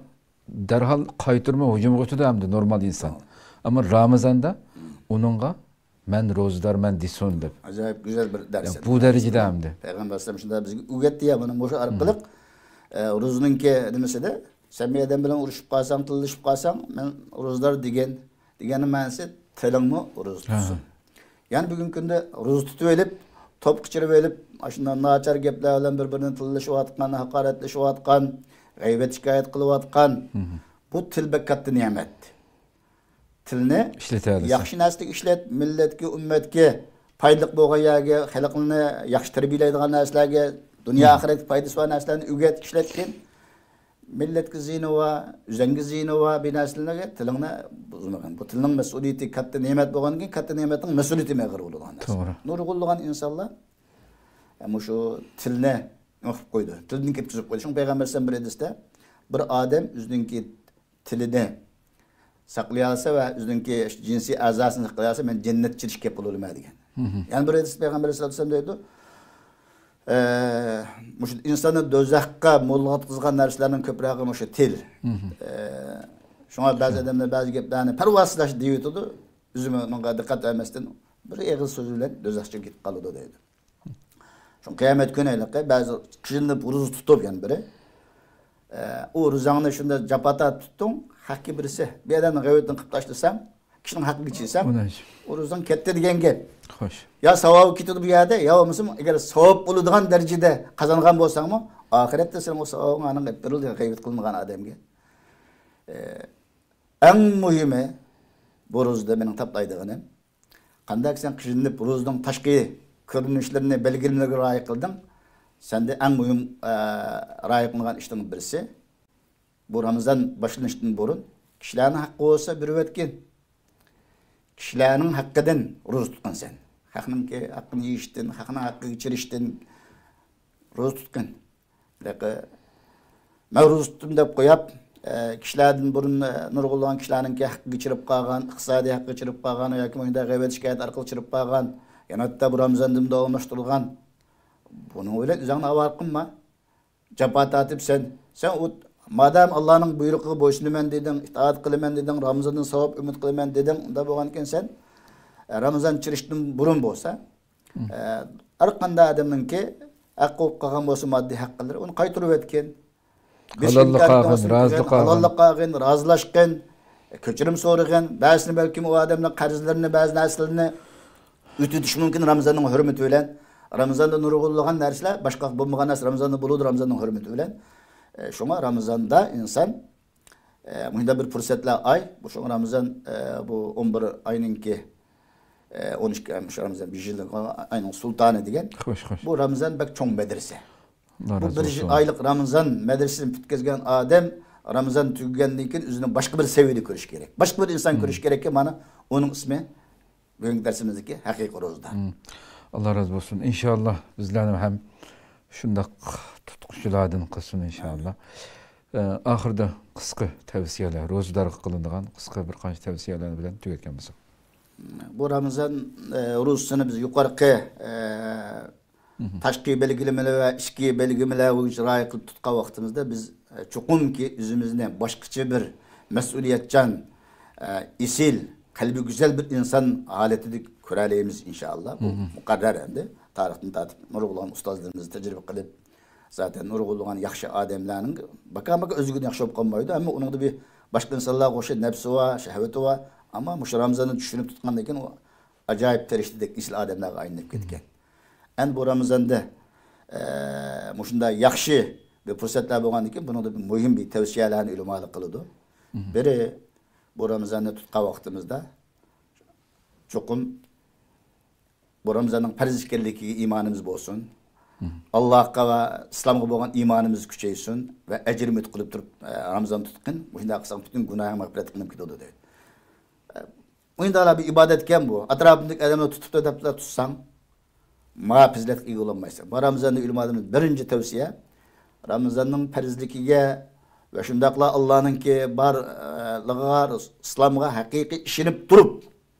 دەرھال قايتۇرما ھۇجۇمغا ئۆتىدۇ ئەمدى نورمال ئىنسان. ئەمما رامىزاندا ئۇنىڭغا مەن روزىدارمەن دېسۇن دەپ. ئاجايىپ گۈزەل بىر دەرس يا، ئىدى. بۇ دەرىجىدە ئەمدى. پەيغەمبەر ئەلەيھىسسالام شۇنداق بىزگە ئۆگەتتى يا، مانا مۇشۇ ئارقىلىق، ئە، روزىنىڭكى نېمىسىدە، سەن بىر ئادەم بىلەن ئۇرۇشۇپ قالساڭ، تىللىشىپ قالساڭ، مەن روزىدار دېگىن، دېگەننىڭ مەنىسى تىلىڭمۇ روزا تۇتسۇن. يەنى بۈگۈنكى كۈندە روزا تۇتۇۋېلىپ، توپ قىچۇرۇۋېلىپ، ئاشۇنداق ناچار گەپلەر بىلەن بىر-بىرىنى تىللىشىۋاتقان، ھاقارەتلىشىۋاتقان، غەيۋەت شىكايەت قىلىۋاتقان، بۇ تىل بەك كاتتا نېمەت. تىلنى ئىشلىتەلىسە. ياخشى نەرسىگە ئىشلەت، مىللەتكە، ئۈممەتكە پايدىلىق بولغان يەرگە، خەلقنى ياخشى تەربىيەلەيدىغان نەرسىلەرگە، دۇنيا ئاخىرەتكە پايدىسى بار نەرسىلەرنى ئۆگەت، ئىشلەتكىن. مىللەتكە زىيىنى بار، ئۆزۈڭگە زىيىنى بار بىر نەرسىلەرگە تىلىڭنى بۇزمىغىن. بۇ تىلنىڭ مەسئۇلىيىتى كاتتا نېمەت بولغاندىن كېيىن، كاتتا نېمەتنىڭ مەسئۇلىيىتى ئېغىر بولىدىغان نەرسە. توغرا. نۇرغۇنلىغان ئىنسانلار، ئە، مۇشۇ تىلنى نېمە قىلىپ قويدى؟ تىلدىن كەتكۈزۈپ قويدى. شۇڭا پەيغەمبەر ئەلەيھىسسالام بىر ھەدىستە، بىر ئادەم ئۆزىنىڭكى تىلىنى ساقلىيالىسا ۋە ئۆزىنىڭكى جىنسىي ئەزاسىنى ساقلىيالىسا، مەن جەننەتكە كىرىشكە كەپىل بولىمەن دېگەن. يەنە بىر ھەدىستە پەيغەمبەر ئەلەيھىسسالام دەيدۇ، ئە، مۇشۇ ئىنساننى دوزاخقا موللىغا قىزغان نەرسىلەرنىڭ كۆپرەكى مۇشۇ تىل. ئە، شۇڭا بەزى ئادەملەر بەزى گەپلەرنى پەرۋاسىزلاشتى دېيىۋېتىدۇ، ئۆزى ئۇنىڭغا دىققەت بەرمەستىن بىر ئېغىز سۆزى بىلەن دوزاخقا كېتىپ قالىدۇ دەيدۇ. شۇڭا قىيامەت كۈنى ھېلىقى بەزى قىينىلىپ روزا تۇتۇپ يەنە بىرى، ئە، ئۇ روزاڭنى شۇنداق جاپا تارتىپ تۇتتۇڭ، ھەققى بىرسى، بىر ئادەمنىڭ غەيۋىتىنى قىلىپ تاشلىساڭ، كىشىنىڭ ھەققىگە چىيساڭ، ئۇنى ئۇ روزاڭ كەتتى دېگەن گەپ. خوش. يا ساۋابى كېتىدۇ بۇ يەردە، يا بولمىسا ئەگەر ساۋاب بولىدىغان دەرىجىدە قازانغان بولساڭمۇ، ئاخىرەتتە سېنىڭ ئۇ ساۋابىڭ ئانىڭ بېرىلدى، غەيۋەت قىلىنغان ئادەمگە. ئە، ئەڭ مۇھىمى، بۇ روزىدا مېنىڭ تاپلايدىغىنىم، قانداق سەن قىينىلىپ روزىنىڭ تاشقى كۆرۈنۈشلىرىنى، بەلگىلىمىلىرىگە رىئايە قىلدىڭ؟ سەندە ئەڭ مۇھىم، ئە، رىئايە قىلىنغان ئىشنىڭ بىرسى، بۇ رامىزان باشلىنىشتىن بۇرۇن كىشىلەرنىڭ ھەققى بولسا بېرىۋەتكىن. كىشىلەرنىڭ ھەققىدىن روزا تۇتقىن سەن. خەقنىڭكى ھەققىنى يېيىشتىن، خەقنىڭ ھەققىگە چىرىشتىن روزا تۇتقىن. ھېلىقى مەن روزا تۇتتۇم دەپ قويۇپ، ئە، كىشىلەردىن بۇرۇن، ئە، نۇرغۇنلىغان كىشىلەرنىڭكى ھەققىگە چىرىپ قالغان، ئىقتىسادىي ھەققىگە چىرىپ قالغان ياكى مۇنداق غەيۋەت شىكايەت ئارقىلىق چىرىپ قالغان، يەنە ھەتتا بۇ رامىزاندىن داۋاملاشتۇرۇلغان. بۇنىڭ بىلەن ئۆزۈڭنى ئاۋارە قىلما. جاپا تارتىپ سەن، سەن ئۇ، مادام ئاللانىڭ بۇيرۇقىغا بويسۇنىمەن دېدىڭ، ئىتائەت قىلىمەن دېدىڭ، رامىزاندىن ساۋاب ئۈمىد قىلىمەن دېدىڭ، ئۇنداق بولغانىكەن سەن، ئە، رامىزان چىرىشتىن بۇرۇن بولسا، ئە، ھەر قانداق ئادەمنىڭكى ھەققى بولۇپ قالغان بولسا، ماددىي ھەقلىرى، ئۇنى قايتۇرۇۋەتكىن. ھالاللىق قىلغىن، رازىلىق قىلغىن. ھالاللىق قىلغىن، رازىلاشقىن، كەچۈرۈم سورىغىن. بەزىسىنى بەلكىم ئۇ ئادەمنىڭ قەرزلىرىنى، بەزى نەرسىلىرىنى ئۆتىتىش مۇمكىن رامىزاننىڭ ھۆرمىتى بىلەن. رامىزاندا نۇرغۇنلىغان نەرسىلەر، باشقا بولمىغان نەرسە رامىزاندا بولىدۇ، رامىزاننىڭ ھۆرمىتى بىلەن. ئە، شۇڭا رامىزاندا ئىنسان، ئە، مۇنداق بىر پۇرسەتلەر ئاي، بۇ شۇڭا رامىزان، ئە، بۇ ئون بىر ئاينىڭكى، ئە، ئون ئىككى ئاي، شۇ رامىزان بىر يىل ئاينىڭ سۇلتانى دېگەن. خوش، خوش. بۇ رامىزان بەك چوڭ مەدرىسە. بۇ بىر ئايلىق رامىزان مەدرىسىنى پۈتكۈزگەن ئادەم رامىزان تۈگىگەندىن كېيىن ئۆزىنى باشقا بىر سەۋىيەدە كۆرۈش كېرەك. باشقا بىر ئىنسان كۆرۈش كېرەككى، مانا ئۇنىڭ ئىسمى بۈگۈنكى دەرسىمىزدىكى ھەقىقىي روزىدار. ئاللا رازى بولسۇن. ئىنشاللا بىزلەرنى ھەم شۇنداق تۇتقۇچىلاردىن قىلسۇن ئىنشاللا. ئە، ئاخىرىدا قىسقا تەۋسىيەلەر، روزىدارغا قىلىنىدىغان قىسقا بىر قانچە تەۋسىيەلەر بىلەن تۈگەتكەن بولساق. بۇ رامىزان، ئە، روزىسىنى بىز يۇقىرىقى، ئە، مھم. تاشقى بەلگىلىمىلەر ۋە ئىچكى بەلگىلىمىلەر بويىچە رىئايە قىلىپ تۇتقان ۋاقتىمىزدا بىز، ئە، چوقۇمكى ئۆزىمىزنى باشقىچە بىر مەسئۇلىيەتچان، ئە، ئېسىل، قەلبى گۈزەل بىر ئىنسان ھالىتىدە كۆرەلەيمىز، ئىنشائاللا. بۇ مھم. مۇقەررەر ئەمدى. تارىختىن تارتىپ نۇرغۇنلىغان ئۇستازلىرىمىز تەجرىبە قىلىپ، زاتەن نۇرغۇنلىغان ياخشى ئادەملەرنىڭ باكا-باكا ئۆزىگىدىن ياخشى بولۇپ قالمايدۇ. ئەمما ئۇنىڭدا بىر باشقا ئىنسانلارغا ئوخشاش نەپسى بار، شەھۋىتى بار. ئەمما مۇشۇ رامىزاننى چۈشىنىپ تۇتقاندىن كېيىن ئۇ ئاجايىپ پەرىشتىدەك ئېسىل ئادەملەرگە ئايلىنىپ كەتكەن. ئەمدى بۇ رامىزاندا، ئە، مۇشۇنداق ياخشى بىر پۇرسەتلەر بولغاندىن كېيىن بۇنىڭدا بىر مۇھىم بىر تەۋسىيەلەرنى ئۆلىمالار قىلىدۇ. مھم. بىرى، بۇ رامىزاننى تۇتقان ۋاقتىمىزدا چوقۇم بۇ رامىزاننىڭ پەرز ئىكەنلىكىگە ئىمانىمىز بولسۇن. مھم. ئاللاھقا ۋە ئىسلامغا بولغان ئىمانىمىز كۈچەيسۇن ۋە ئەجىر ئۈمىد قىلىپ تۇرۇپ، ئە، رامىزان تۇتقىن. مۇشۇنداق قىلساڭ پۈتۈن گۇناھىڭ مەغپىرەت قىلىنىپ كېتىدۇ دەيدۇ. ئە، ئۇ ئەمدى ھالا بىر ئىبادەتكەن بۇ. ئەتراپىمدىكى ئادەملەر تۇتۇپتۇ دەپلا تۇتساڭ، ماڭا پەزىلەتكە ئىگە بولالمايسەن. بۇ رامىزاندا ئۆلىمالىرىمىز بىرىنچى تەۋسىيە، رامىزاننىڭ پەرزلىكىگە ۋە شۇنداقلا ئاللانىڭكى بارلىقىغا، ئىسلامغا ھەقىقىي ئىشىنىپ تۇرۇپ،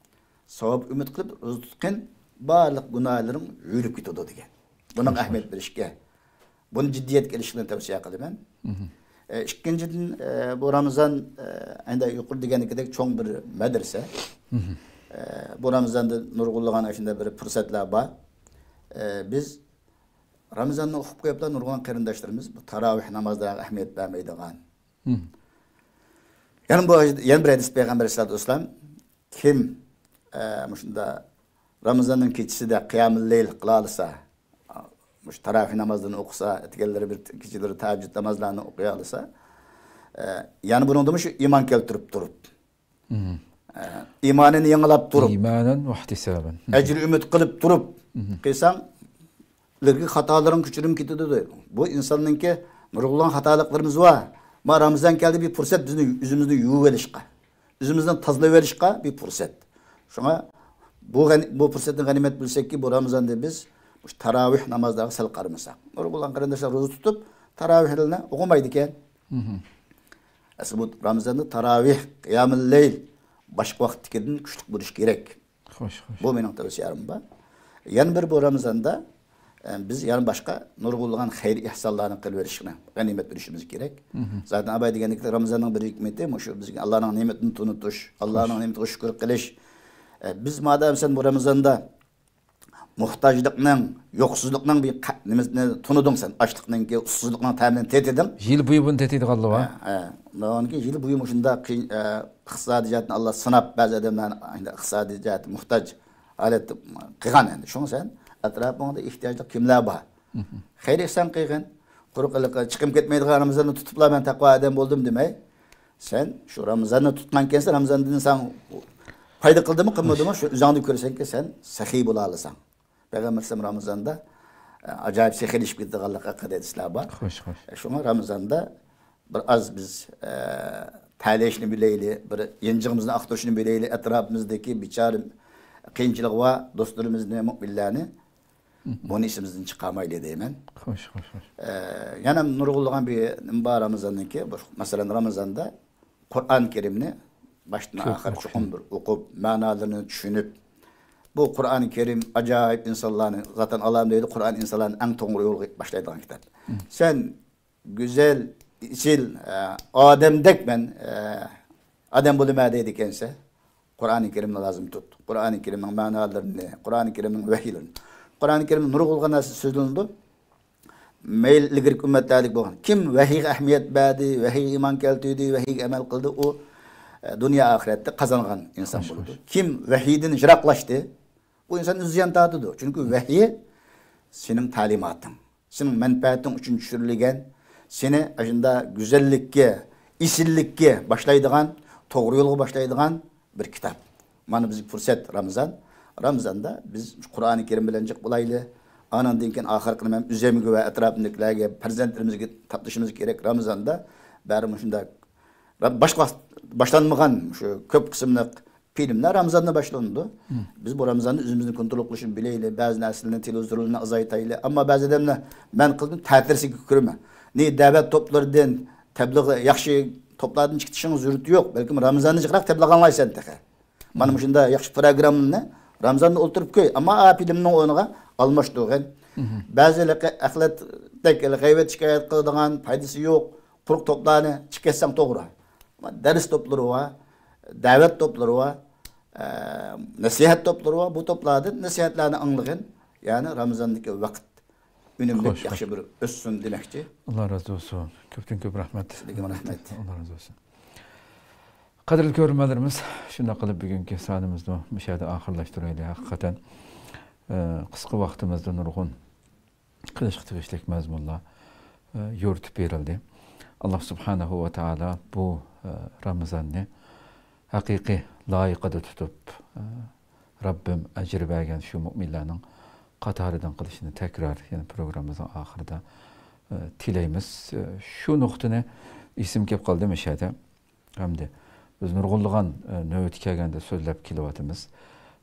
ساۋاب ئۈمىد قىلىپ روزا تۇتقىن، بارلىق گۇناھلىرىڭ يۇيۇلۇپ كېتىدۇ دېگەن. بۇنىڭغا ئەھمىيەت بېرىشكە، بۇنى جىددىيەتكە ئېلىشنى تەۋسىيە قىلىمەن. مھم. ئە، ئىككىنچىدىن، ئە، بۇ رامىزان، ئە، ئەمدى يۇقىرىدا دېگەندىكىدەك چوڭ بىر مەدرىسە. مھم. ئە، بۇ رامىزاندا نۇرغۇنلىغان شۇنداق بىر پۇرسەتلەر بار. ئە، بىز رامىزاننى ئوقۇپ قويۇپلا نۇرغۇنلىغان قېرىنداشلىرىمىز بۇ تاراۋىھ نامازلارغا ئەھمىيەت بەرمەيدىغان. مھم. يەنە بۇ، يەنە بىر ھەدىس پەيغەمبەر ئەلەيھىسسالاتۇ ۋەسسالام، كىم، ئە، مۇشۇنداق رامىزاننىڭ كېچىسىدە قىيامۇل لەيل قىلالىسا، مۇشۇ تاراۋىھ نامازلىرىنى ئوقۇسا، ئەتىگەنلىرى بىر كېچىلىرى تەھەججۇد نامازلارنى ئوقۇيالىسا، ئە، يەنە بۇنىڭدىمۇ شۇ ئىمان كەلتۈرۈپ تۇرۇپ، مم. ئە، ئىمانىنى يېڭىلاپ تۇرۇپ، ئىمانەن ۋەھتىسابەن. مم. ئەجىر ئۈمىد قىلىپ تۇرۇپ مم. قىلساڭ، ئىلگىرىكى خاتالىرىڭ كەچۈرۈم كېتىدۇ دەيدۇ. بۇ ئىنساننىڭكى نۇرغۇنلىغان خاتالىقلىرىمىز بار. ما رامىزان كەلدى، بىر پۇرسەت بىزنى ئۆزىمىزنى يۇيۇۋېلىشقا. ئۆزىمىزنى تازىلاۋېلىشقا بىر پۇرسەت. شۇڭا بۇ غەن-، بۇ پۇرسەتنى غەنىيمەت بىلسەككى، بۇ رامىزاندا بىز مۇشۇ تاراۋىھ نامازلارغا سەل قارىمىساق. نۇرغۇنلىغان قېرىنداشلار روزا تۇتۇپ، تاراۋىھنى ئوقۇمايدىكەن. مم. ئەسلى بۇ رامىزاندا تاراۋىھ، قىيامۇل لەيل باشقا ۋاقىتتىكىدىن كۈچلۈك بولۇشى كېرەك. خوش، خوش. بۇ مېنىڭ تەۋسىيەم بار. يەنە بىر بۇ رامىزاندا، ئە، بىز يەنە باشقا نۇرغۇنلىغان خەير ئېھسانلارنى قىلىۋېلىشنى غەنىيمەت بىلىشىمىز كېرەك. مم. زاتەن ئاباي دېگەندەك رامىزاننىڭ بىر ھېكمىتى مۇشۇ بىزگە ئاللانىڭ نېمىتىنى تونۇتۇش، ئاللانىڭ خوش. نېمىتىگە شۈكۈر قىلىش. ئە، بىز مادام سەن بۇ رامىزاندا موھتاجلىقنىڭ، يوقسۇزلۇقنىڭ بىر قە-، نېمىسىنى تونۇدۇڭ سەن، ئاچلىقنىڭكى، ئۇسسۇزلۇقنىڭ تەمىنى تېتىدىڭ. يىل بويى بۇنى تېتىيدىغانلىقى. ھە، ھە. ئۇنىڭدىن كېيىن يىل بويى مۇشۇنداق قىيىن، ئە، ئىقتىسادىي جەھەتتىن ئاللا سىناپ، بەزى ئادەملەرنى ئەمدى ئىقتىسادىي جەھەتتە موھتاج ھالەتتە قىلغان ئەمدى. شۇڭا سەن ئەتراپىڭدا ئېھتىياجلىق كىملەر بار؟ مم. خەير ئېھسان قىلغىن. قۇرۇق ھېلىقى چىقىم كەتمەيدىغان رامىزاننى تۇتۇپلا مەن تەقۋا ئادەم بولدۇم دېمەي. سەن شۇ رامىزاننى تۇتقانكەنسەن، رامىزاندىن ساڭا پايدا قىلدىمۇ، قىلمىدىمۇ، خوش. شۇ ئۆزۈڭدىن كۆرسەڭكى سەن سېخىي بولالايسەن. پەيغەمبەر ئەلەيھىسسالام رامىزاندا، ئە، ئاجايىپ سېخىيلىشىپ كېتىدىغانلىقى ھەققىدە ھەدىسلەر بار. خوش، خوش. شۇڭا رامىزاندا بىر ئاز بىز، ئە، تەلەيلەشنى بىلەيلى، بىر يانچۇقىمىزنى ئاختۇرۇشنى بىلەيلى، ئەتراپىمىزدىكى بىچارە قىيىنچىلىقى بار دوستلىرىمىزنى، مۆمىنلەرنى، مم. بۇنى ئېسىمىزدىن چىقارمايلى دەيمەن. خوش، خوش، خوش. ئە، يەنە نۇرغۇنلىغان بىر نېمە بار رامىزاندىكى، بۇ، مەسىلەن، رامىزاندا قۇرئان كەرىمنى باشتىن كۆپ ئاخىر ئوقۇش. چوقۇم بىر ئوقۇپ، مەنالىرىنى چۈشىنىپ، بۇ قۇرئان كەرىم ئاجايىپ ئىنسانلارنى، زاتەن ئاللا دەيدۇ، قۇرئان ئىنسانلارنى ئەڭ توغرا يولغا باشلايدىغان كىتاب. مم. سەن گۈزەل، ئېسىل، ئە، ئادەمدەك مەن، ئە، ئادەم بولىمەن دەيدىكەنسە، قۇرئانى كەرىمنى لازىم تۇت. قۇرئانى كەرىمنىڭ مەنالىرىنى، قۇرئانى كەرىمنىڭ ۋەھىيلىرىنى. قۇرئانى كەرىمدە نۇرغۇنلىغان نەرسە سۆزلىنىدۇ. مەيلى ئىلگىرىكى ئۈممەتلەردىكى بولغان. كىم ۋەھىيگە ئەھمىيەت بەردى، ۋەھىيگە ئىمان كەلتۈردى، ۋەھىيگە ئەمەل قىلدى، ئۇ، ئە، دۇنيا ئاخىرەتتە قازانغان ئىنسان خوش، بولىدۇ. خوش. كىم ۋەھىيدىن يىراقلاشتى، ئۇ ئىنسان ئۆزى زىيان تارتىدۇ. چۈنكى ۋەھىي سېنىڭ تەلىماتىڭ. سېنىڭ مەنپەئەتىڭ ئۈچۈن چۈشۈرۈلگەن، سېنى ئاشۇنداق گۈزەللىككە، ئېسىللىككە باشلايدىغان، توغرا يولغا باشلايدىغان بىر كىتاب. مانا بىزگە پۇرسەت رامىزان. رامىزاندا بىز قۇرئانى كەرىم بىلەن جىق بولايلى. ئانىڭدىن كېيىن ئاخىرقىنى مەن ئۆزۈمگە ۋە ئەتراپىمدىكىلەرگە، پەرزەنتلىرىمىزگە تاپىلىشىمىز كېرەك. رامىزاندا بەرى مۇشۇنداق باشقا ۋاقىت باشلانمىغان شۇ كۆپ قىسىملىق فىلىملەر رامىزاندا باشلىنىدۇ. مم. بىز بۇ رامىزاندا ئۆزىمىزنى كونترول قىلىشنى بىلەيلى، بەزى نەرسىلەرنى، تېلېۋىزورلارنى ئازايتايلى. ئەمما بەزى ئادەملەر، مەن قىلدىم، تەتۈرسىگە كۆرىمەن. نى دەۋەت توپلىرىدىن، تەبلىغ ياخشى توپلاردىن چىقىشىڭ زۆرۈرىتى يوق. بەلكىم رامىزاندا جىقراق تەبلىغ ئاڭلايسەن تېخى. مانا مۇشۇنداق ياخشى پروگراممىنى رامىزاندا ئولتۇرۇپ كۆي، ئەمما ئا فىلىمنىڭ ئورنىغا ئالماشتۇرغىن. بەزى ھېلىقى ئەخلەتتەك ھېلى غەيۋەت شىكايەت قىلىدىغان، پايدىسى يوق، قۇرۇق توپلارنى چىقىپ كەتسەڭ توغرا. ئەمما دەرس توپلىرى بار، دەۋەت توپلىرى بار، ئە، نەسىھەت توپلىرى بار. بۇ توپلاردىن نەسىھەتلەرنى ئاڭلىغىن. يەنى رامىزاندىكى ۋاقىت ئۈنۈملۈك، خوش، ياخشى خوش. بىر ئۆتسۇن دېمەكچى. ئاللا رازى بولسۇن. كۆپتىن كۆپ رەھمەت. سىزگىمۇ رەھمەت. ئاللا رازى بولسۇن. قەدىرلىك كۆرۈرمەنلىرىمىز، شۇنداق قىلىپ بۈگۈنكى سانىمىزنى مۇشۇ يەردە ئاخىرلاشتۇرايلى. ھەقىقەتەن، ئە، قىسقا ۋاقتىمىزدا نۇرغۇن قىلىشقا تېگىشلىك مەزمۇنلار، ئە، يورۇتۇپ بېرىلدى. ئاللا سۇبھانەھۇ ۋە تائالا بۇ، ئە، رامىزاننى ھەقىقىي لايىقىدا تۇتۇپ، ئە، رەببىم ئەجىر بەرگەن شۇ مۇئمىنلارنىڭ قاتارىدىن قىلىشىنى تەكرار يەنە پروگراممىمىزنىڭ ئاخىرىدا، ئە، تىلەيمىز. ئە، شۇ نۇقتىنى ئېسىمگە كېلىپ قالدى مۇشۇ يەردە. ھەمدە بىز نۇرغۇنلىغان، ئە، نۆۋىتى كەلگەندە سۆزلەپ كېلىۋاتىمىز.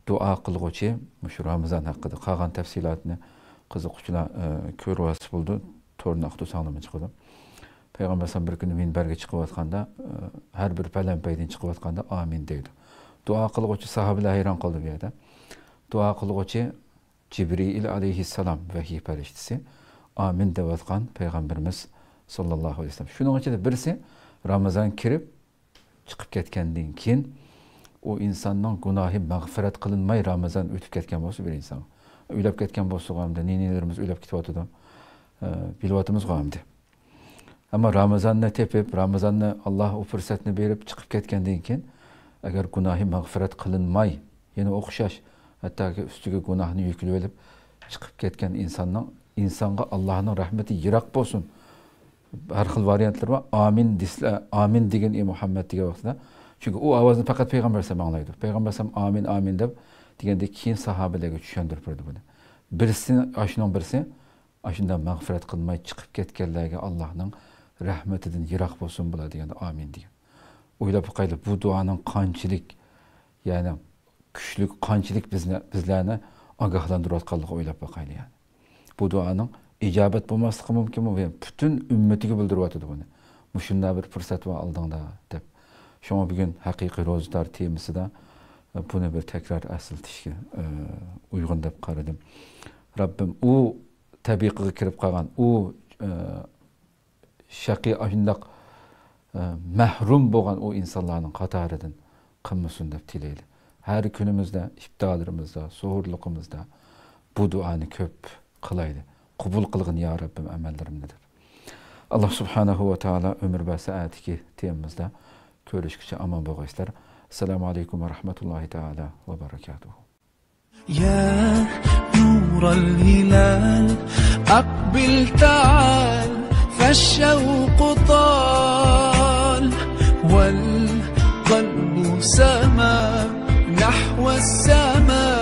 دۇئا قىلغۇچى مۇشۇ رامىزان ھەققىدە قالغان تەپسىلاتنى قىزىققۇچىلار، ئە، كۆرۈۋالسا بولىدۇ. تورنى ئاختۇرساڭلارمۇ چىقىدۇ. پەيغەمبەر ئەلەيھىسسالام بىر كۈنى مىنبەرگە چىقىۋاتقاندا، ئە، ھەر بىر پەلەمپەيدىن چىقىۋاتقاندا ئامىن دەيدۇ. دۇئا قىلغۇچى ساھابىلەر ھەيران قالدى بۇ يەردە. دۇئا قىلغۇچى جىبرىئىل ئەلەيھىسسالام، ۋەھىي پەرىشتىسى، ئامىن دەۋاتقان پەيغەمبىرىمىز ساللاللاھۇ ئەلەيھى ۋەسەللەم. شۇنىڭ ئىچىدە بىرسى رامىزان كىرىپ چىقىپ كەتكەندىن كېيىن، ئۇ ئىنساننىڭ گۇناھى مەغپىرەت قىلىنماي رامىزان ئۆتۈپ كەتكەن بولسا بىر ئىنسان. ئۆيلەپ كەتكەن بولسا ئەمدى نى-، نىنىلىرىمىز ئۆيلەپ كېتىۋاتىدۇ. ئە، بىلىۋاتىمىزغۇ ئەمدى. ئەمما رامىزاننى تېپىپ، رامىزاننى، ئاللا ئۇ پۇرسەتنى بېرىپ چىقىپ كەتكەندىن كېيىن، ئەگەر گۇناھى مەغپىرەت قىلىنماي، يەنە ئوخشاش، ھەتتاكى ئۈستىگە گۇناھنى يۈكلىۋېلىپ چىقىپ كەتكەن ئىنساننىڭ، ئىنسانغا ئاللانىڭ رەھمىتى يىراق بولسۇن. ھەر خىل ۋارىيانتلىرى بار. ئامىن دېسىلە، ئامىن دېگىن، ئى مۇھەممەد دېگەن ۋاقتىدا. چۈنكى ئۇ ئاۋازنى پەقەت پەيغەمبەر ئەلەيھىسسالام ئاڭلايدۇ. پەيغەمبەر ئەلەيھىسسالام ئامىن، ئامىن دەپ دېگەندىن كېيىن ساھابىلەرگە چۈشەندۈرۈپ بەردى بۇنى. بىرسى، ئاشۇنىڭ بىرسى، ئاشۇنداق مەغپىرەت قىلماي چىقىپ كەتكەنلەرگە ئاللانىڭ رەھمىتىدىن يىراق بولسۇن بۇلار دېگەندە ئامىن دېگەن. ئويلاپ باقايلى، بۇ دۇئانىڭ قانچىلىك، يەنى كۈچلۈك، قانچىلىك بىزنى، بىزلەرنى ئاگاھلاندۇرۇۋاتقانلىقىنى ئويلاپ باقايلى يەنى. بۇ دۇئانىڭ ئىجابەت بولماسلىقى مۇمكىنمۇ؟ ۋە پۈتۈن ئۈممىتىگە بىلدۈرۈۋاتىدۇ بۇنى. مۇشۇنداق بىر پۇرسەت بار ئالدىڭدا دەپ. شۇڭا بۈگۈن ھەقىقىي روزىدار تېمىسىدا، ئە، بۇنى بىر تەكرار ئەسلىتىشكە، ئە، ئۇيغۇن دەپ قارىدىم. رەببىم ئۇ تەبىقىگە كىرىپ قالغان، ئۇ، ئە، شەقىي ئاشۇنداق، ئە، مەھرۇم بولغان ئۇ ئىنسانلارنىڭ قاتارىدىن قىلمىسۇن دەپ تىلەيلى. ھەر كۈنىمىزدە، ئىپتارلىرىمىزدا، سوھۇرلۇقىمىزدا بۇ دۇئانى كۆپ قىلايلى. قوبۇل قىلغىن يا رەببىم ئەمەللىرىمنى دەپ. ئاللا سۇبھانەھۇ ۋە تائالا ئۆمۈر بەرسە ئەتىكى تېمىمىزدا كۆرۈشكىچە ئامان بولغايسىلەر. ئەسسالامۇ ئەلەيكۇم ۋە رەھمەتۇللاھى تائالا ۋە بەرەكاتۇھۇ. يا نور الهلال، أقبل تعال، فالشوق طال، والقلب سما نحو السماء.